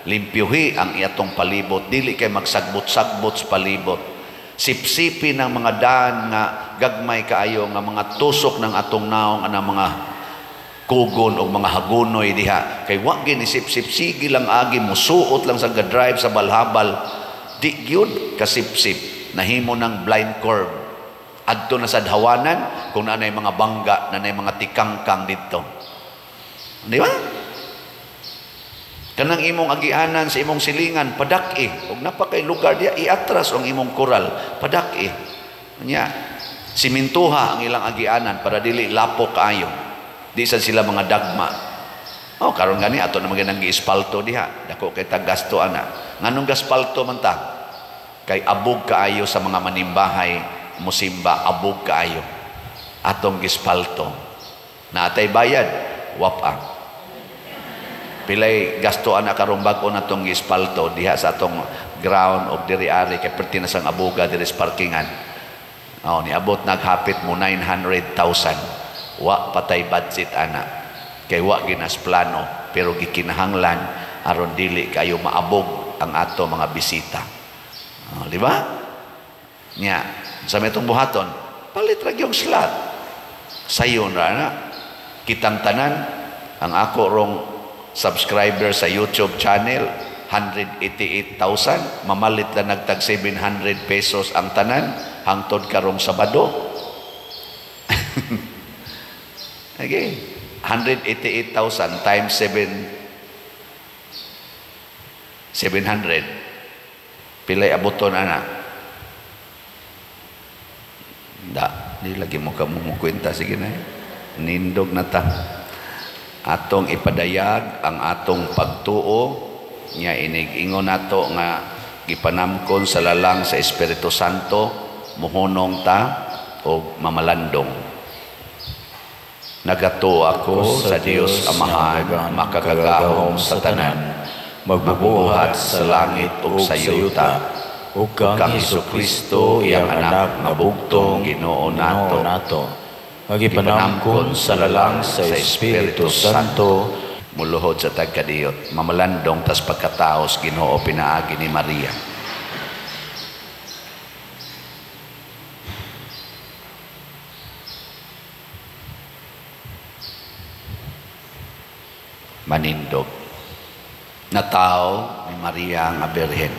limpyuhi ang atong palibot, dili kay magsagbot-sagbot sa palibot. Sipsipi ng mga daan nga gagmay kaayo nga mga tusok ng atong naong anang mga kugon o mga hagunoy diha. Kay wa gini sipsip, sige lang agi musuot lang sa gadrive sa balhabal, di gyud kasipsip, nahimo ng blind curve. Adto na sa hawanan kung naanay mga bangga, naanay mga tikangkang didto. Di ba? Kanang imong agianan sa imong silingan, padak-i. Ug napakay lugar diya, iatras ang imong koral, padak-i. Nya, simintuha ang ilang agianan para dili lapok kaayo. Di sad sila mga dagma. Oh, karon gani ato na mga giespalto diha. Dako kay tag gasto ana. Nganong gaspalto man ta? Kay abog kaayo sa mga manimbahay, musimba abog kaayo. Atong gispalto. Naatay bayad, wapa. Pilay gasto ana karong bag-o natong gispalto diha sa atong ground og diri ari kay perti na sang aboga diri sa parkingan. Oh, niabot naghapit mo 900,000. Wa patay budget ana. Kay wa ginas plano pero gikinahanglan aron dili kayo maabog ang ato mga bisita. Oh, di ba? Nya, sa may itong buhaton, palit ra gyud slot. Sayon ra na. Kitang tanan ang ako rong subscriber sa YouTube channel 188,000, mamalit lang nagtag 700 pesos ang tanan hangtod karong Sabado. Okay, 188,000 times 700. Pilay abuton ana. Da, di lagi mo ka mumukwenta, sige na. Nindog na ta. Atong ipadayag ang atong pagtuo nya inig-ingon nato nga gipanamkon sa lalang sa Espiritu Santo, muhunong ta o mamalandong. Nagatuo ako sa Dios Amahan, makagagahom sa tanan, magbubuhat sa langit ug sa yuta, ug kang Hesukristo iyang anak nga bugtong Ginoo nato, nga gipanamkon sa lalang sa Espiritu Santo, muluhod sa tagkadiyot, mamalandong tas pagkataos Ginoo pinaagi ni Maria. Manindog. Natao ni Maria nga Birhen,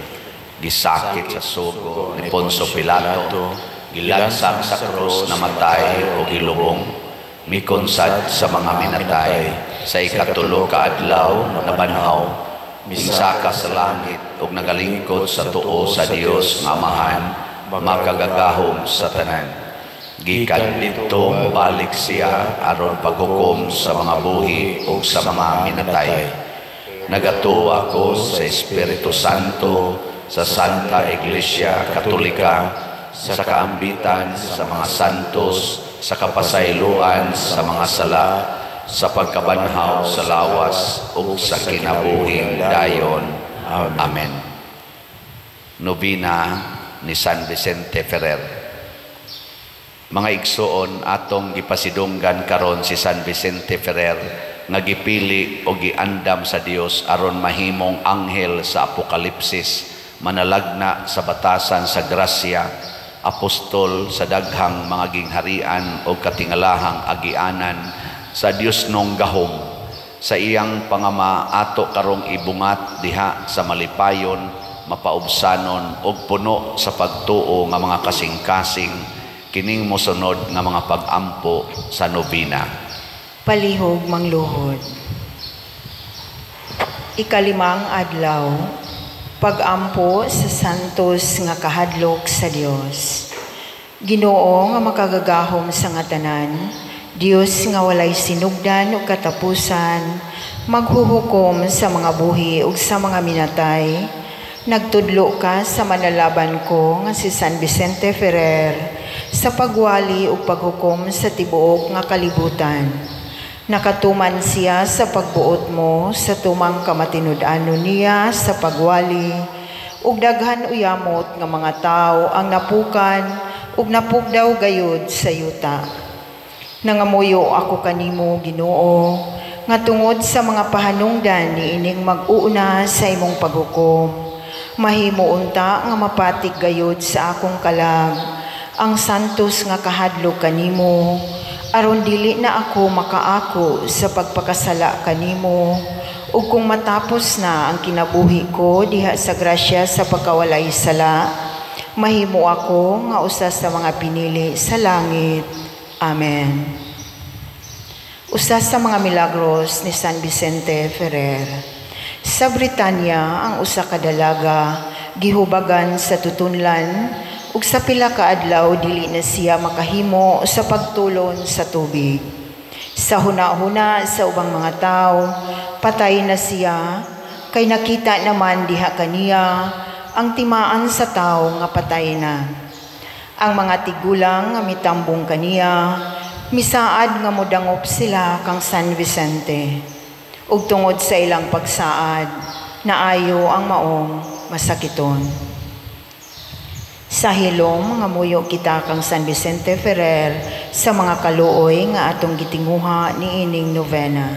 gisakit sa sugo ni Poncio Pilato, gilansang sa krus, namatay o gilubong, mikonsad sa mga minatay, sa ikatulo ka adlaw nabanhaw, misaka sa langit, ug nagalingkod sa tuo sa Dios nga Amahan, makagagahom sa tanan. Gikan didto mobalik siya aron paghukom sa mga buhi ug sa mga minatay. Nagatuo ako sa Espiritu Santo, sa Santa Iglesia Katolika, sa kaambitan sa mga santos, sa kapasayloan sa mga sala, sa pagkabanhaw sa lawas ug sa kinabuhing dayon. Amen. Nobena ni San Vicente Ferrer. Mga igsuon, atong gipasidunggan karon si San Vicente Ferrer nga gipili o giandam sa Dios aron mahimong anghel sa Apokalipsis, manalagna sa batasan sa grasya, apostol sa daghang mga gingharian o katingalahang agianan sa Dios nong gahom. Sa iyang pangama ato karong ibungat diha sa malipayon, mapaubsanon og puno sa pagtuo nga mga kasing-kasing kining mosunod nga mga pag-ampo sa nobena. Palihog mangluhod. Ikalimang adlaw, pag-ampo sa santos nga kahadlok sa Dios. Ginoo nga makagagahom sa nga tanan, Dios nga walay sinugdan ug katapusan, maghuhukom sa mga buhi ug sa mga minatay. Nagtudlo ka sa manalaban ko nga si San Vicente Ferrer sa pagwali ug paghukom sa tibuok nga kalibutan. Nakatuman siya sa pagbuot mo sa tumang kamatinud-anon niya sa pagwali, ug daghan uyamot nga mga tawo ang napukan ug napugdaw gayud sa yuta. Nangamuyo ako kanimo, Ginoo, nga tungod sa mga pahanungdan niining mag-uuna sa imong paghukom, mahimo unta nga mapatik gayud sa akong kalag ang santos nga kahadlok kanimo, aron dili na ako makaako sa pagpakasala kanimo, ug kung matapos na ang kinabuhi ko diha sa grasya sa pagkawalay sala, mahimo ako nga usa sa mga pinili sa langit. Amen. Usa sa mga milagros ni San Vicente Ferrer. Sa Britanya, ang usa ka dalaga gihubagan sa tutunlan ug sa pila ka adlaw dili na siya makahimo sa pagtulon sa tubig. Sa huna-huna sa ubang mga tawo, patay na siya, kay nakita naman diha kaniya ang timaan sa tawo nga patay na. Ang mga tigulang nga mitambong kaniya, misaad nga modangop sila kang San Vicente. Ug tungod sa ilang pagsaad, naayo ang maong masakiton. Sa hilom, mangamuyo kita kang San Vicente Ferrer sa mga kaluoy nga atong gitinguha niining novena.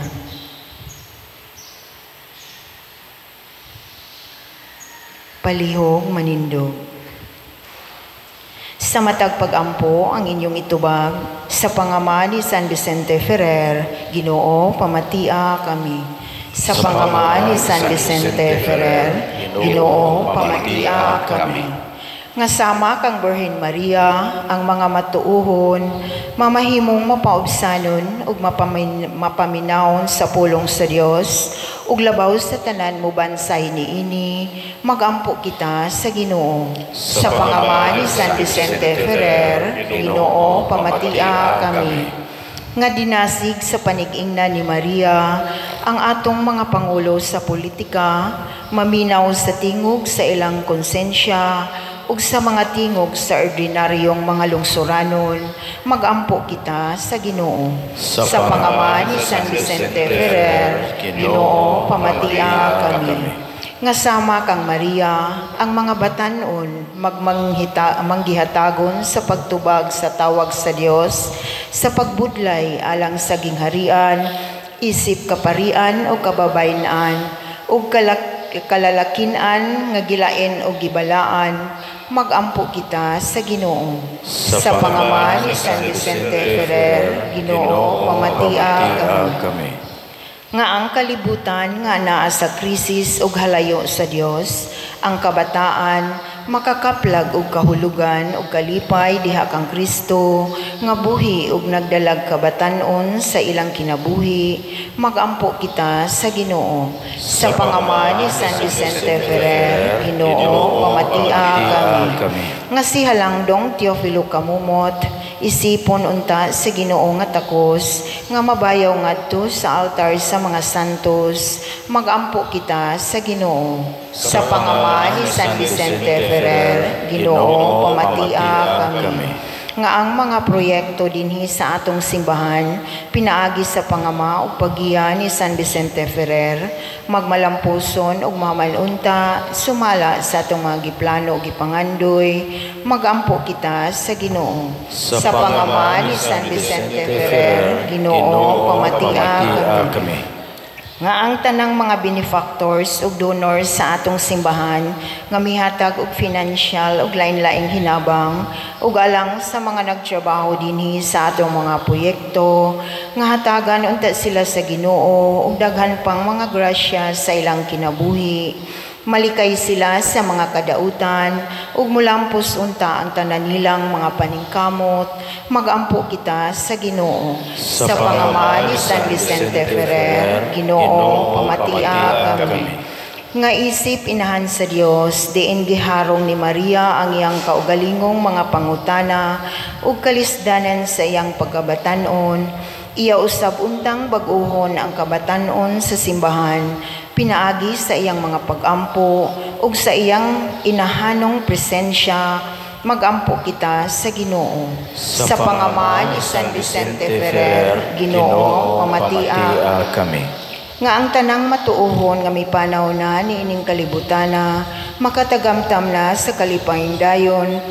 Palihog manindog. Sa matag pag-ampo ang inyong itubag, sa pangama ni San Vicente Ferrer, Ginoo, pamatia kami. Sa pangama ni San Vicente Ferrer, Ginoo, pamatia kami. Nga sama kang Birhen Maria, ang mga matuuhon, mamahimong mapaubsanon ug mapaminawon sa pulong sa Dios, ug labaw sa tanan mobansay niini, magampo kita sa Ginoo. Sa pangama ni San Vicente Ferrer, Ginoo, pamatia kami. Nga dinasig sa panig-ingna ni Maria ang atong mga pangulo sa politika, maminaw sa tingog sa ilang konsensya, ug sa mga tingog sa ordinaryong mga lungsuranon, magampo kita sa Ginoo. Sa pangama ni San Vicente Ferrer, Ginoo, pamatia kami. Nga sama kang Maria, ang mga batan-on manggihatagon sa pagtubag sa tawag sa Dios, sa pagbudlay alang sa gingharian, isip kaparian o kababayen-an, ug kalalakinan nga gilain o gibalaan, magampo kita sa Ginoo. Sa pangama ni San Vicente Ferrer, Ginoo, pamatia kami. Nga ang kalibutan nga naa sa krisis ug halayo sa Dios, ang kabataan makakaplag og kahulugan og kalipay diha kang Kristo nga buhi ug nagdalag kabatan-on sa ilang kinabuhi. Magampo kita sa Ginoo. Sa pangama ni San Vicente Ferrer, Ginoo, pamatia kami. Nga si Halangdong Teofilo Camomot, isipon unta sa Ginoo nga takos nga mabayaw ngadto sa altar sa mga santos. Magampo kita sa Ginoo. Sa pangama ni San Vicente Ferrer, Ginoo, pamatia kami. Nga ang mga proyekto dinhi sa atong simbahan pinaagi sa pangama ug paggiya ni San Vicente Ferrer, magmalampuson ug mamalunta sumala sa atong mga giplano ug gipangandoy. Magampo kita sa Ginoo. Sa pangama ni San Vicente Ferrer, Ginoo, pamatia kami. Nga ang tanang mga benefactors ug donors sa atong simbahan nga mihatag og financial ug lain-laing hinabang ug alang sa mga nagtrabaho dinhi sa atong mga proyekto, nga hatagan unta sila sa Ginoo ug daghan pang mga grasya sa ilang kinabuhi. Malikay sila sa mga kadautan ug mulampos unta ang tanan nilang mga paningkamot. Magampo kita sa Ginoo. Sa pangama ni San Vicente Ferrer, Ginoo, pamatia kami. Nga isip inahan sa Dios, diin giharong ni Maria ang iyang kaugalingong mga pangutana ug kalisdanan sa iyang pagkabatan-on, iya usab untang bag-uhon ang kabatan-on sa simbahan pinaagi sa iyang mga pagampo ug sa iyang inahanong presensya. Magampo kita sa Ginoo. Sa pangama ni San Vicente Ferrer, Ginoo, pamatia kami. Nga ang tanang matuohon nga mipanaw na niining kalibutana, makatagamtam na sa kalipayng dayon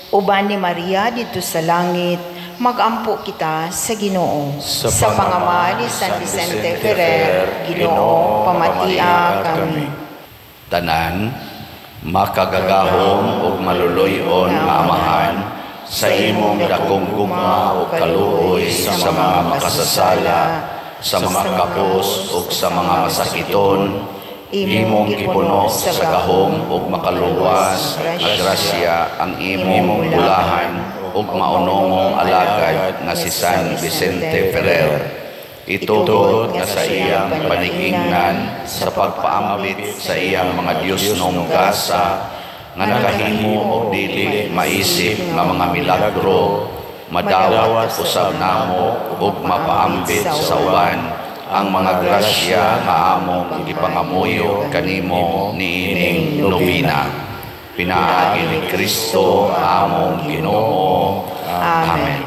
uban ni Maria didto sa langit. Magampo kita sa Ginoo. Sa pangama ni San Vicente Ferrer, Ginoo, pamatia kami. Tanan, makagagahom ug maluloy-on nga Amahan, sa imong dakong gugma ug kaluoy sa mga makasasala, sa mga kapos ug sa mga masakiton, imong gipuno sa gahom ug makaluwas nga grasya ang imong bulahan ug maunongong alagad nga si San Vicente Ferrer. Itugod nga sa iyang panigingnan sa pagpaambit sa iyang mga Diyosnong gasa nga nakahimo og dili maisip nga mga milagro, madawat usab namo ug mapaambit sa uban ang mga grasya nga among gipangamuyo kanimo niining nobina. Pinaagi ni Kristo among Ginoo. Amen.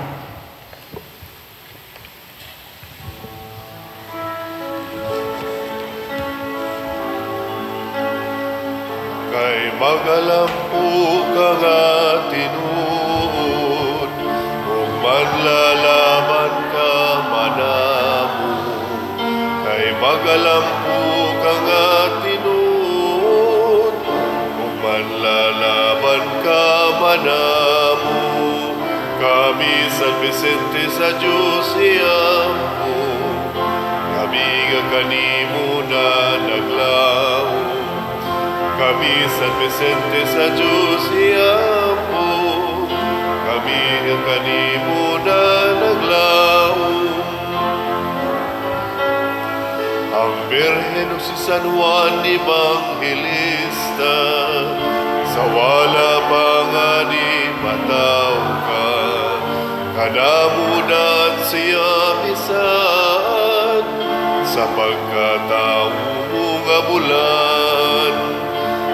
Kay magalampo ka nga tinuod, ug manlalaban ka manamo. Kay magalampo ka nga tinuod, ug manlalaban ka manamo. Kami San Vicente sa Diyos iyampo, kami nga kanimo na naglaom. Kami San Vicente sa Diyos iyampo, kami nga kanimo na naglaom. Ang Birhen ug si San Juan Evangelista, sa wala pa nga ni mataw ka, kanamunan siya bisan sa pagkatao mo nga bulan.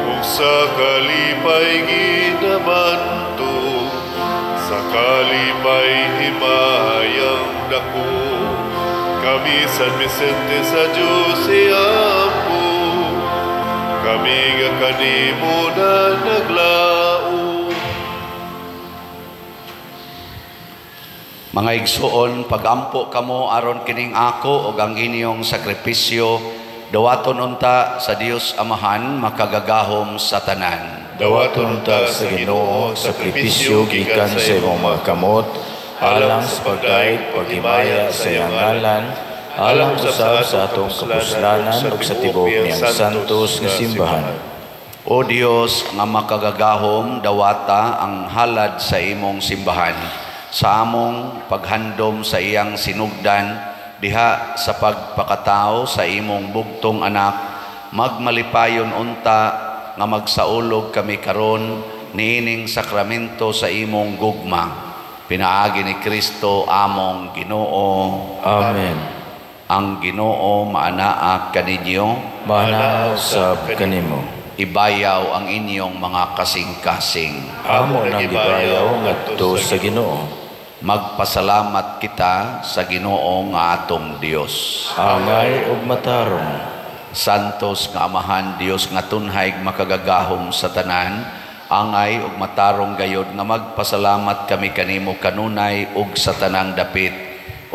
Ug sa kalipay ginabanto, sa kalipay himayang dako, kami San Vicente sa Diyos iyampo, kami nga kanimo na naglaom. Mga igsuon, pagampo kamo aron kining ako ug ang inyong sakripisyo, dawaton unta sa Dios Amahan makagagahom sa tanan. Dawaton unta sa Ginoo ang sakripisyo gikan sa imong mga kamot, alang sa pagdayeg paghimaya sa iyang ngalan, alang usab sa atong kapuslanan ug sa tibuok niyang santos nga simbahan. O Dios nga makagagahom, dawata ang halad sa imong simbahan sa among paghandom sa iyang sinugdan diha sa pagpakatao sa imong bugtong anak. Magmalipayon unta nga magsaulog kami karon niining sakramento sa imong gugma, pinaagi ni Kristo among Ginoo. Amen. Ang Ginoo maanaa kaninyo, maanaa usab kanimo. Ibayaw ang inyong mga kasing-kasing. Amo nang gibayaw ngadto sa Ginoo. Magpasalamat kita sa Ginoo nga atong Dios. Angay ug matarong. Santos nga Amahan, Dios nga tunhay makagagahom sa tanan, angay ug matarong gayod nga magpasalamat kami kanimo kanunay ug sa tanang dapit,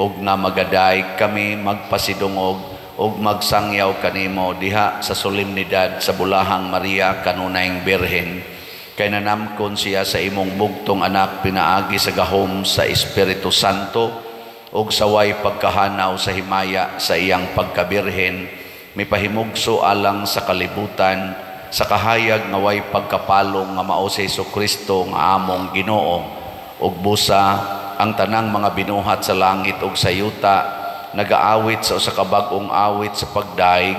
ug nga magaday kami magpasidungog ug magsangyaw kanimo diha sa solemnidad sa Bulahang Maria kanunayng Birhen. Kay nanamkon siya sa imong bugtong anak pinaagi sa gahom sa Espiritu Santo ug saway pagkahanaw sa himaya sa iyang pagkabirhen, mipahimugso alang sa kalibutan sa kahayag nga way pagkapalong nga mao si Hesukristo nga among Ginoo. Ug busa ang tanang mga binuhat sa langit ug sa yuta nagaawit sa usa ka bag-ong awit sa pagdaig,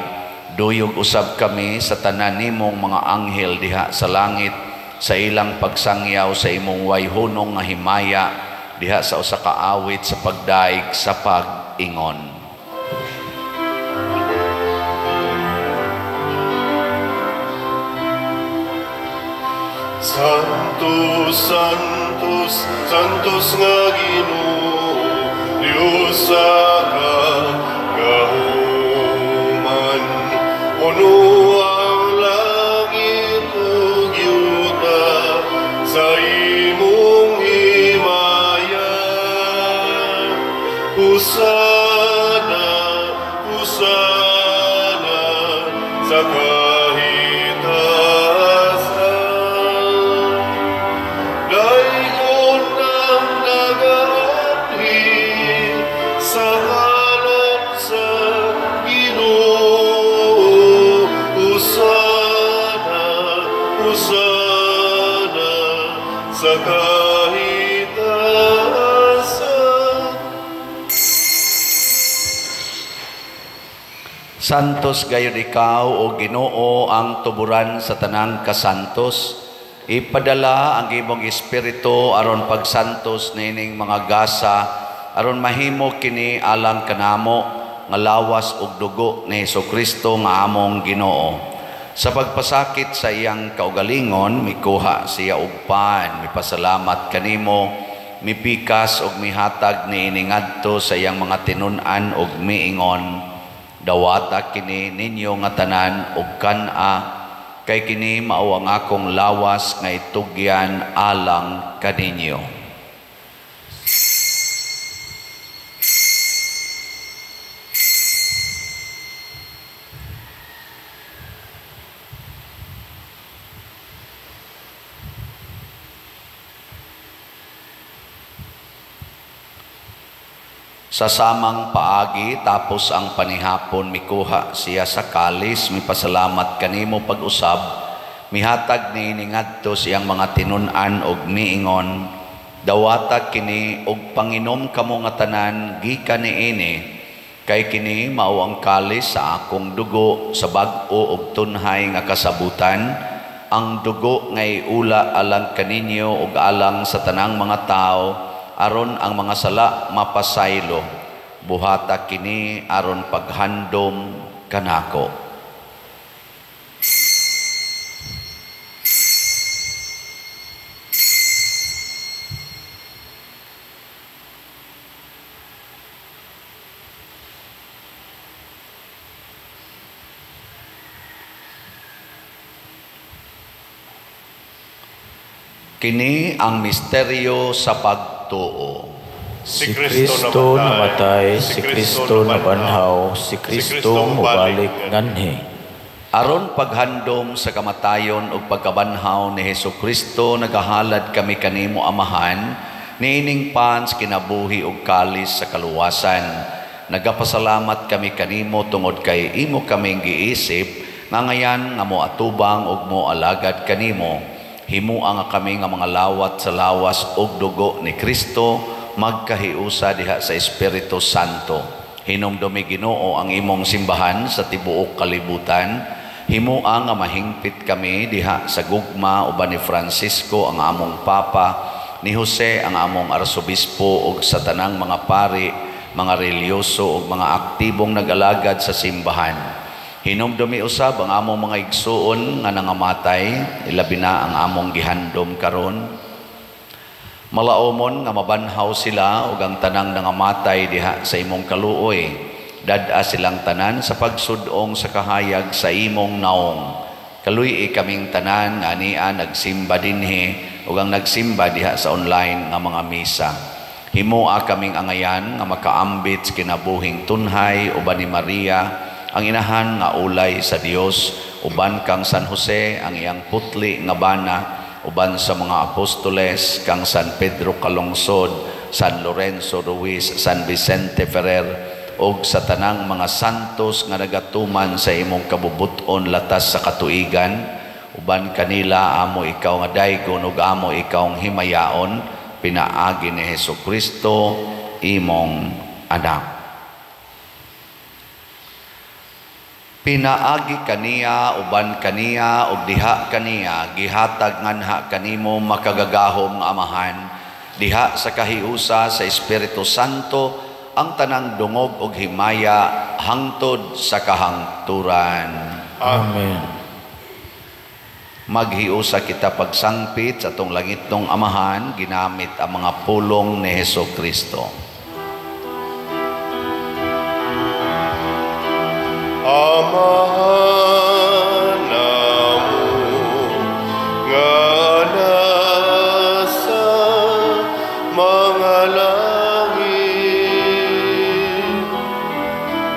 duyog usab kami sa tanan nimong mga anghel diha sa langit sa ilang pagsangyaw sa imong wayhunong nga himaya diha sa usa ka awit sa pagdaig sa pag-ingon. Santos, Santos, Santos nga Ginoo, Diyos sa kagahuman, puno ang langit ug yuta sa imong himaya. Hosana, hosana sa kahitasan. Dayon ang nagaanhi sa ngalan sa Ginoo. Hosana, hosana sa kahitasan. Santos gayud ikaw, o Ginoo, ang tuburan sa tanang kasantos. Ipadala ang imong espiritu aron pagsantos nining mga gasa, aron mahimo kini alang kanamo nga lawas ug dugo ni Hesukristo nga among Ginoo. Sa pagpasakit sa iyang kaugalingon, mikuha siya og pan, mipasalamat kanimo, mipikas ug mihatag niini ngadto sa iyang mga tinun-an ug miingon, dawata kini ninyo nga tanan ug kan-a, kay kini mao ang akong lawas nga itugyan alang kaninyo. Sa samang paagi, tapos ang panihapon, mikuha siya sa kalis, mipasalamat kanimo pag-usab, mihatag niini ngadto siyang mga tinun-an og miingon, dawata kini og panginom kamo nga tanan gikan niini, kay kini mao ang kalis sa akong dugo sa bag-o og tunhay nga kasabutan, ang dugo nga iula alang kaninyo ug alang sa tanang mga tawo, aron ang mga sala mapasaylo. Buhata kini aron paghandom kanako. Kini ang misteryo sa pagtuo. Si Kristo namatay, si Kristo nabanhaw, si Kristo mobalik nganhi. Aron paghandom sa kamatayon ug pagkabanhaw ni Hesukristo, nagahalad kami kanimo Amahan, niining pans kinabuhi ug kalis sa kaluwasan. Nagapasalamat kami kanimo tungod kay imo kaming giisip Ngangayan nga moatubang ug moalagad kanimo, himua nga kami nga mga lawat sa lawas ug dugo ni Kristo magkahiusa diha sa Espiritu Santo. Hinumdumi, Ginoo, ang imong simbahan sa tibuok kalibutan. Himua nga mahingpit kami diha sa gugma uban ni Francisco ang among Papa, ni Jose ang among Arsobispo ug sa tanang mga pari, mga reliyoso ug mga aktibong nag-alagad sa simbahan. Hinumdumi usab ang among mga igsuon nga nangamatay, ilabi na ang among gihandom karon. Malaomon nga mabanhaw sila ug ang tanang nangamatay diha sa imong kaluoy. Dad-a silang tanan sa pagsudong sa kahayag sa imong naong. Kaluy-i kaming tanan nga ania nagsimba dinhi ug ang nagsimba diha sa online nga mga misa. Himoa kaming angayan nga makaambit sa kinabuhing tunhay uban ni Maria, ang inahan nga ulay sa Dios, uban kang San Jose ang iyang putli nga bana, uban sa mga apostoles kang San Pedro Calungsod, San Lorenzo Ruiz, San Vicente Ferrer, og sa tanang mga santos nga nagatuman sa imong kabubut-on latas sa katuigan. Uban kanila amo ikaw nga daygon ug amo ikaw himayaon, pinaagi ni Hesus Kristo imong anak. Pinaagi kaniya, uban kaniya, ug diha kaniya, gihatag nganha kanimo makagagahom nga Amahan, diha sa kahiusa sa Espiritu Santo, ang tanang dungog ug himaya hangtod sa kahangturan. Amen. Maghiusa kita pagsangpit sa atong langitnong Amahan, ginamit ang mga pulong ni Hesus Kristo. Amahan namo nga nasa mga langit,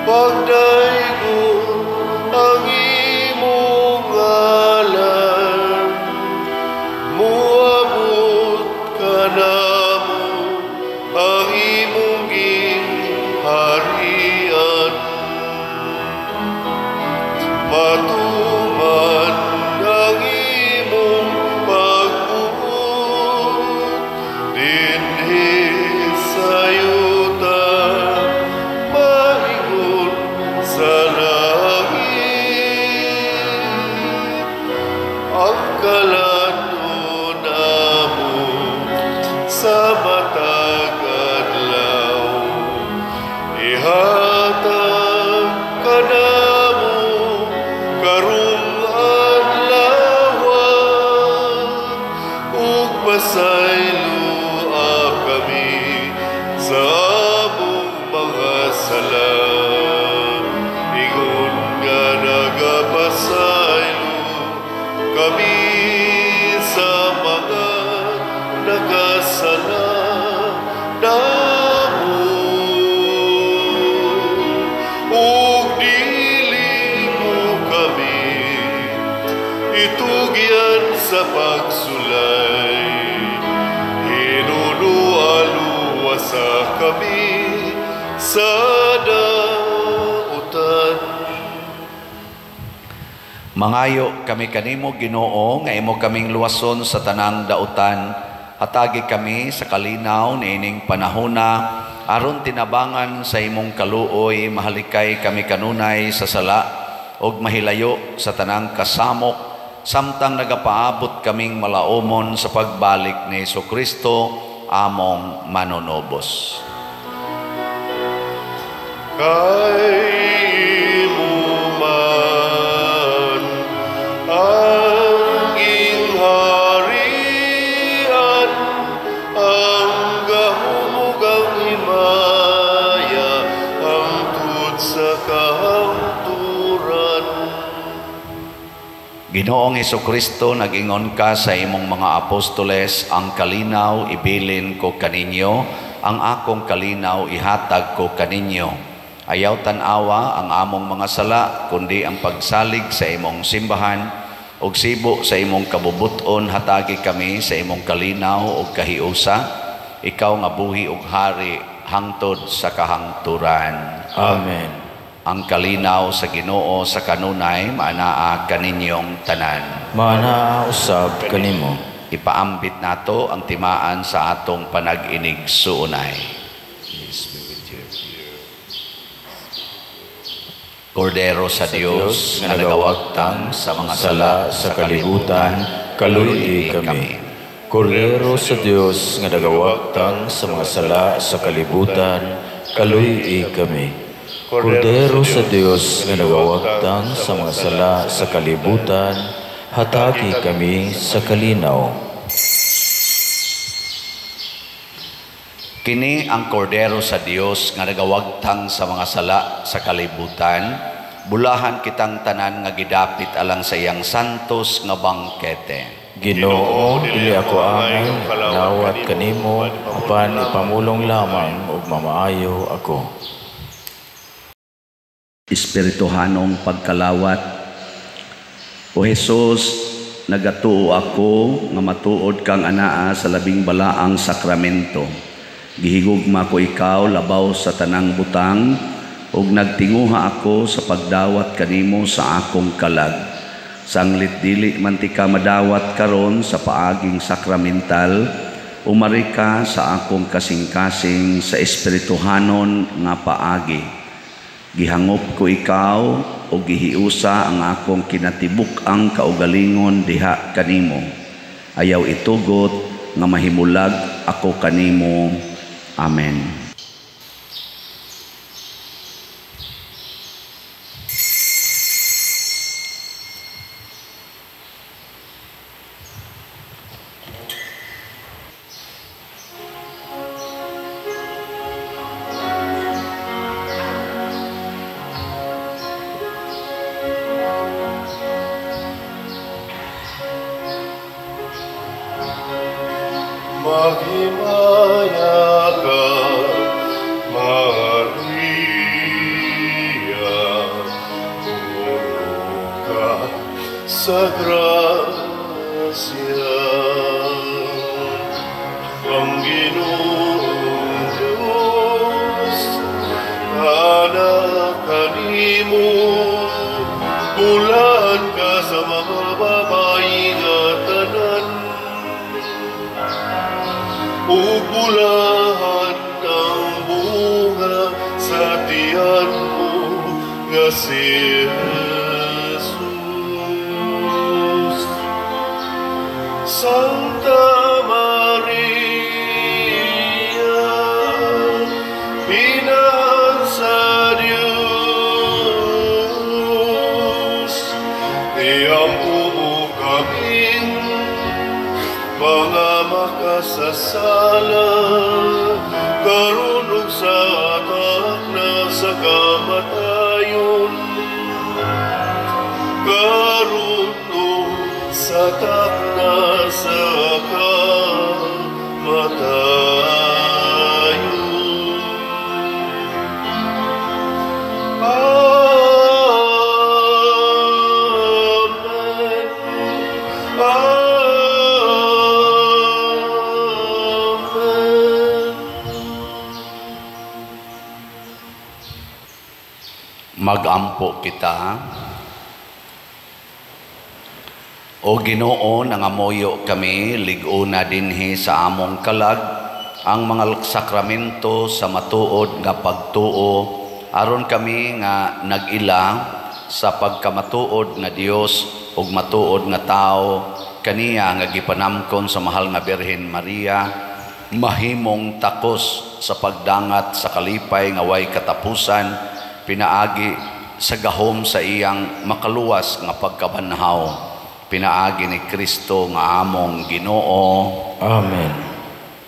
pagdaygon ang imong ngalan, muabot kanamo ang imong gingharian. Matuman ang imong pagbuot dinhi sa yuta, maingon sa langit. Ang kalan-on namo sa matag adlaw, ihatag kanamo karong adlaw, ug pasayloa kami sa among mga sala, ingon nga nagapasaylo kami sa mga nakasala namo. Ug dili mo kami itugyan sa pagsulay, hinunualuwasa kami sa dautan. Mangayo kami kanimo, Ginoo, nga imo kaming luwason sa tanang dautan. Hatagi kami sa kalinaw niining panahona, aron tinabangan sa imong kaluoy, mahalikay kami kanunay sa sala ug mahilayo sa tanang kasamok, samtang nagapaabot kaming malaomon sa pagbalik ni Hesukristo among manunobos. Kay imo man ang gingharian, ang gahom ug ang himaya, hangtod sa kahangturan. Ginoong Hesukristo, nag-ingon ka sa imong mga apostoles, ang kalinaw ibilin ko kaninyo, ang akong kalinaw ihatag ko kaninyo. Ayaw tan-awa ang among mga sala, kundi ang pagsalig sa imong simbahan, ug sibo sa imong kabubuton hatagi kami sa imong kalinaw ug kahiusa. Ikaw nga buhi ug hari hangtod sa kahangturan. Amen. Ang kalinaw sa Ginoo sa kanunay maanaa kaninyong tanan. Maanaa usab kanimo. Ipaambit nato ang timaan sa atong panag-inig suunay. Peace be with you. Kordero sa Dios nga nagawagtang sa mga sala sa kalibutan, kaluy-i kami. Kordero sa Dios nga nagawagtang sa mga sala sa kalibutan, kaluy-i kami. Kordero sa Dios nga nagawagtang sa mga sala sa kalibutan, hatagi kami sa kalinaw. Kini ang kordero sa Dios nga nagawagtang sa mga sala sa kalibutan, bulahan kitang tanan nga gidapit alang sa iyang santos nga bangkete. Ginoo, dili ako angay lawat kanimo, apan ipamulong lamang ug mamaayo ako. Espirituhanong pagkalawat. O Hesus, nagatuo ako nga matuod kang anaa sa labing balaang sakramento. Gihigugma ko ikaw labaw sa tanang butang, ug nagtinguha ako sa pagdawat kanimo sa akong kalag. Sanglit dili man ti ka madawat karon sa paaging sakramental, umari ka sa akong kasing-kasing sa espirituhanon nga paagi. Gihangop ko ikaw o gihiusa ang akong kinatibuk-ang kaugalingon diha kanimo. Ayaw itugot nga mahimulag ako kanimo. Amen. Maghimaya ka, Maria, puno ka sa grasya. Ang Ginoong Diyos, anak kanimo, bulan ka sa mga babae nga tanan. Ug bulahan ang bunga sa tiyan mo nga si Jesus. Santa Maria, Inahan sa Diyos, iampo mo kaming mga makasasala, karon ug sa atak na sa kamatayon, karon ug sa takna sa kamatayon. Amen. Amen. Magampo kita. O Ginoo, nangamoyo kami, lig-una dinhi sa among kalag ang mga sakramento sa matuod nga pagtuo, aron kami nga nag-ila sa pagkamatuod nga Dios ug matuod nga tawo kaniya nga gipanamkon sa mahal nga Birhen Maria, mahimong takos sa pagdangat sa kalipay nga way katapusan, pinaagi sa gahom sa iyang makaluwas nga pagkabanhaw, pinaagi ni Kristo nga among Ginoo. Amen.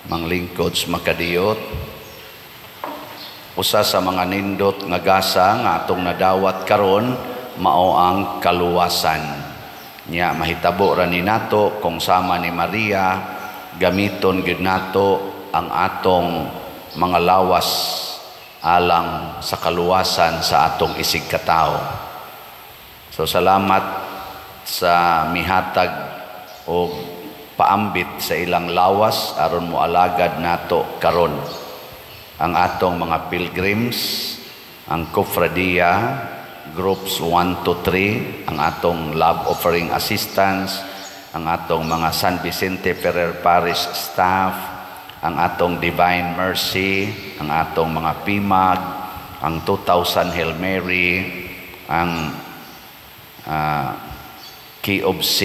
Manglingkod sa makadiyot, usa sa mga nindot nga gasa nga atong nadawat karon mao ang kaluwasan. Nya mahitabo ra ni nato kung sama ni Maria gamiton gyud nato ang atong mga lawas alang sa kaluwasan sa atong isig katawo. So salamat sa mihatag og paambit sa ilang lawas aron moalagad nato karon. Ang atong mga pilgrims Ang Kofradia, groups 1 to 3, ang atong love offering assistants, ang atong mga San Vicente Ferrer Parish staff, ang atong Divine Mercy, ang atong mga PIMAG, ang 2000 Hail Mary, ang Key of C,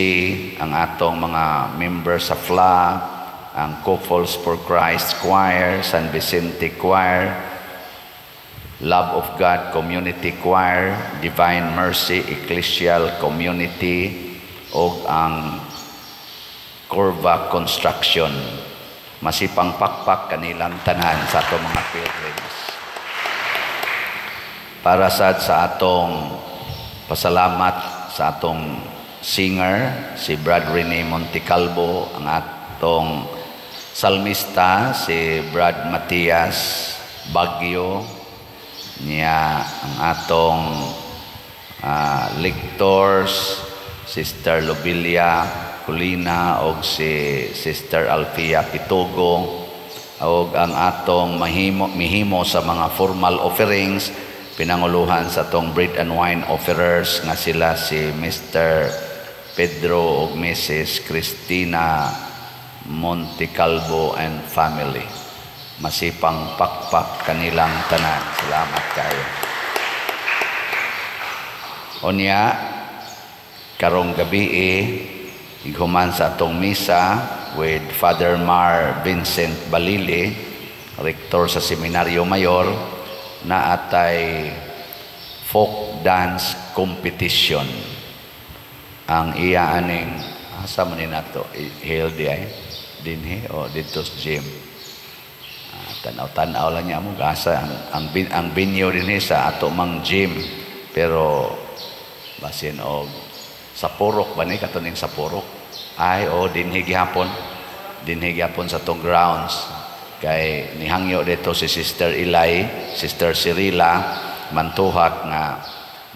ang atong mga members sa FLA, ang Couples for Christ Choir, San Vicente Choir, Love of God Community Choir, Divine Mercy Ecclesial Community, o ang Corva Construction. Masipang pakpak kanilang tanan sa atong mga pilgrims. Para sad sa atong pasalamat sa atong singer, si Brad Rene Montecalvo, ang atong salmista, si Brad Matias Bagyo, niya ang atong lectors, Sister Lobelia Colina og si Sister Alfia Pitugo, og ang atong mahimo mihimo sa mga formal offerings, pinanguluhan sa atong bread and wine offerers nga sila si Mr. Pedro ug Mrs. Cristina Montecalvo and family. Masipang pakpak kanilang tanan. Salamat kayo. Unya, karong gabi ighuman sa atong misa with Father Mar Vincent Balili, rektor sa Seminaryo Mayor, na atay folk dance competition. Ang iya aning asa man ni nato hail di ay dinhi o didto sa gym. Tanaw-tanaw lang niya mo asa ang venue dinhi sa ato mang gym, pero basin og sa purok ba ni katuning sa purok ay o dinhi gihapon sa tong grounds, kay nihangyo dito si Sister Ilay, Sister Cirila mantuhak nga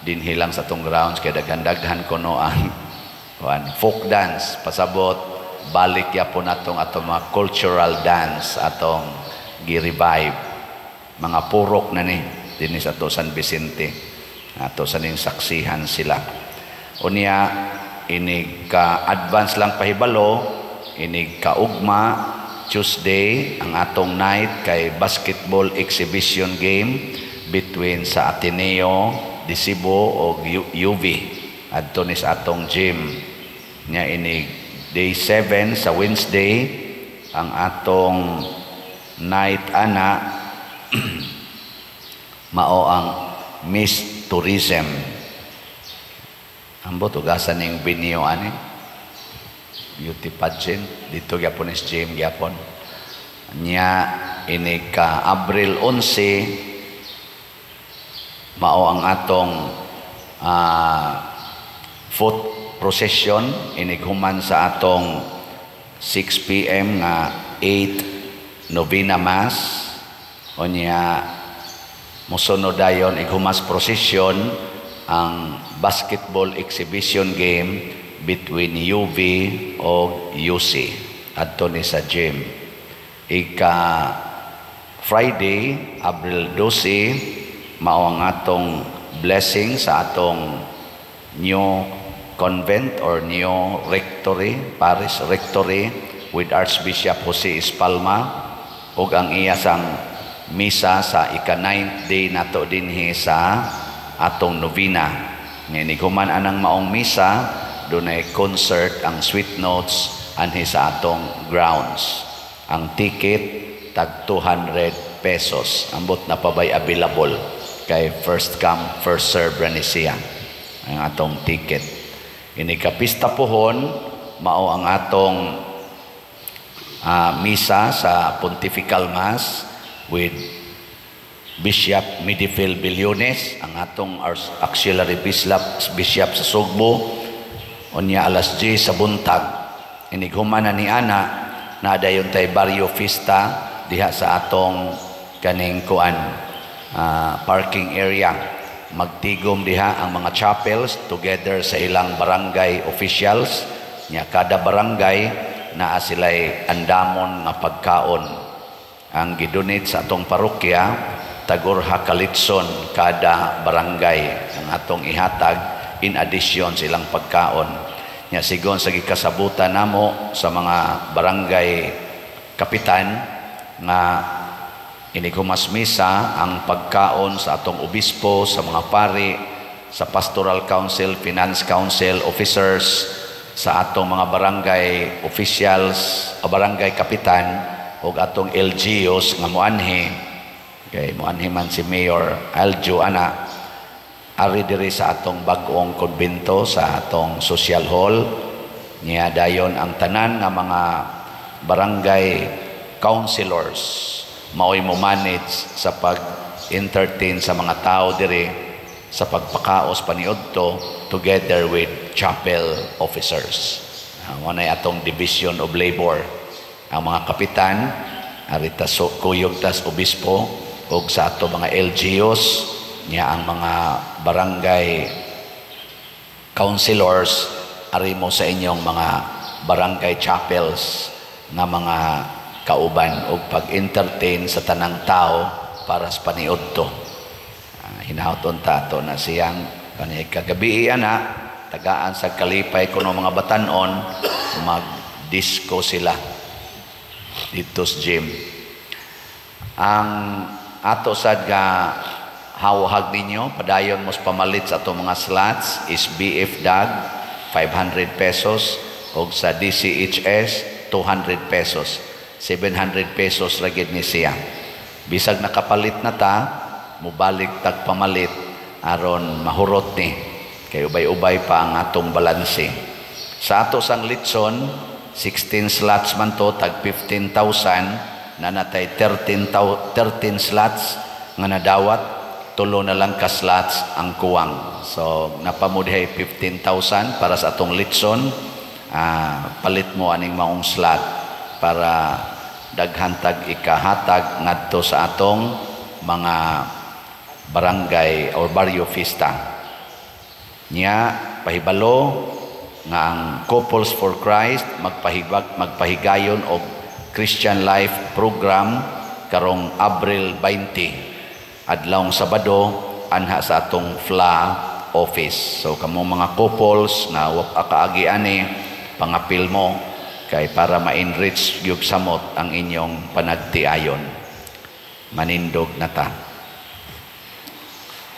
dinhi lang sa tong grounds kay daghan-daghan kuno ang kuan folk dance. Pasabot balik yapon atong atong mga cultural dance, atong gi-revive. Mga purok na ni dinhi sa ato San Vicente, ato sa ning saksihan sila. Unya, inig ka advance lang pahibalo, inig kaugma Tuesday ang atong night kay basketball exhibition game between sa Ateneo de Cebu og UV adto ni sa atong gym. Nya inig day 7 sa Wednesday ang atong night ana mao ang Miss Tourism. Ambot ugasan ning venue ani beauty pageant dito gyapon is gym gyapon. Nya inig ka Abril 11 mao ang atong foot procession inig human sa atong 6 p.m. nga 8 novena mass. Unya mosunod dayon ighumas procession ang basketball exhibition game between UV o UC adto ni sa gym. Ika Friday, Abril 12, mao ang atong blessing sa atong new convent or new rectory, parish rectory, with Archbishop Jose Espalma ug ang iya sang misa sa ika-9th day nato dinhi sa atong novena. Ngayon, human anang maong misa, dunay concert ang Sweet Notes anhi sa atong grounds. Ang ticket tag 200 pesos. Ambot na pa ba'y available, kay first come first serve ra ni siya ang atong ticket. Ini kapista pohon mao ang atong misa sa Pontifical Mass with Bishop Midifil Billones, ang atong auxiliary bishop sa Sugbo, unya alas 10 sa buntag. Inighuman na ni ana, na dayon tay barrio fiesta diha sa atong kaning kuan parking area. Magtigom diha ang mga chapels together sa ilang barangay officials. Nya kada barangay naa sila'y andamon nga pagkaon. Ang gidonate sa atong parokya tagurha ka litson kada barangay ang atong ihatag in addition sa ilang pagkaon. Nya sigon sa gikasabutan namo sa mga barangay kapitan nga inig humas misa ang pagkaon sa atong obispo, sa mga pari, sa pastoral council, finance council, officers, sa atong mga barangay officials o barangay kapitan ug atong LGUs nga moanhi, kay moanhi man si Mayor Aljo ana, ari diri sa atong bag-ong konbento sa atong social hall. Niya dayon ang tanan nga mga barangay councilors maoy mo manage sa pag-entertain sa mga tao diri sa pagpakaos paniudto together with chapel officers. Mao nay atong division of labor. Ang mga kapitan ari ta so, kuyog tas obispo ug sa ato mga LGUs, niya ang mga barangay councilors ari mo sa inyong mga barangay chapels nga mga kauban og pag-entertain sa tanang tao para sa paniudto. Hinahot ta ato na siyang kani kagabi ana tagaan sa kalipay kuno mga batanon, mag-disco sila dito sa gym. Ang ato sad nga hawhag ninyo, padayon mos pamalit sa atong mga slots is BF DAG 500 pesos og sa DCHS 200 pesos. 700 pesos ra gid ni siya. Bisag nakapalit na ta, mubalik tag pamalit aron mahurot ni kay ubay-ubay pa ang atong balanse. Sa ato sang litson, 16 slots man to, tag 15,000 na natay 13, 13 slots nga nadawat, tulo na lang ka slots ang kuwang. So napamudhay 15,000 para sa atong litson. Palit mo aning maong slot para daghan tag ikahatag ngadto sa atong mga barangay or barrio fiesta. Nya pahibalo nga ang Couples for Christ magpahigayon og Christian Life Program karong Abril 20, adlawng Sabado, anha sa atong FLA office. So kamo mga couples nga wa pa kaagi ani, pangapil mo kay para ma-enrich gyud samot ang inyong panagtiayon. Manindog na ta.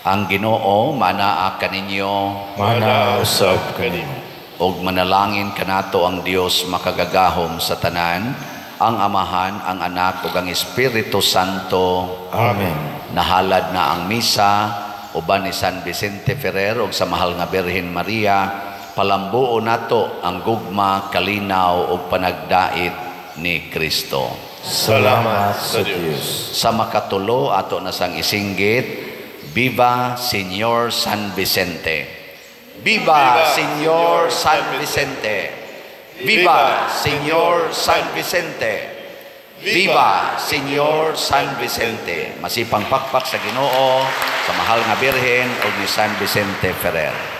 Ang Ginoo manaa kaninyo. Mana usab kanimo. Ug manalangin kanato ang Dios makagagahom sa tanan, ang Amahan, ang Anak ug ang Espiritu Santo. Amen. Nahalad na ang misa uban ni San Vicente Ferrer ug sa mahal nga Birhen Maria. Palambuo nato ang gugma, kalinaw ug panagdait ni Kristo. Salamat sa Dios. Sa makatulo ato na sang isinggit, Viva Señor San Vicente. Viva Señor San Vicente. Viva Señor San Vicente. Viva Señor San Vicente. Masipang pakpak sa Ginoo, sa mahal nga Birhen ug ni San Vicente Ferrer.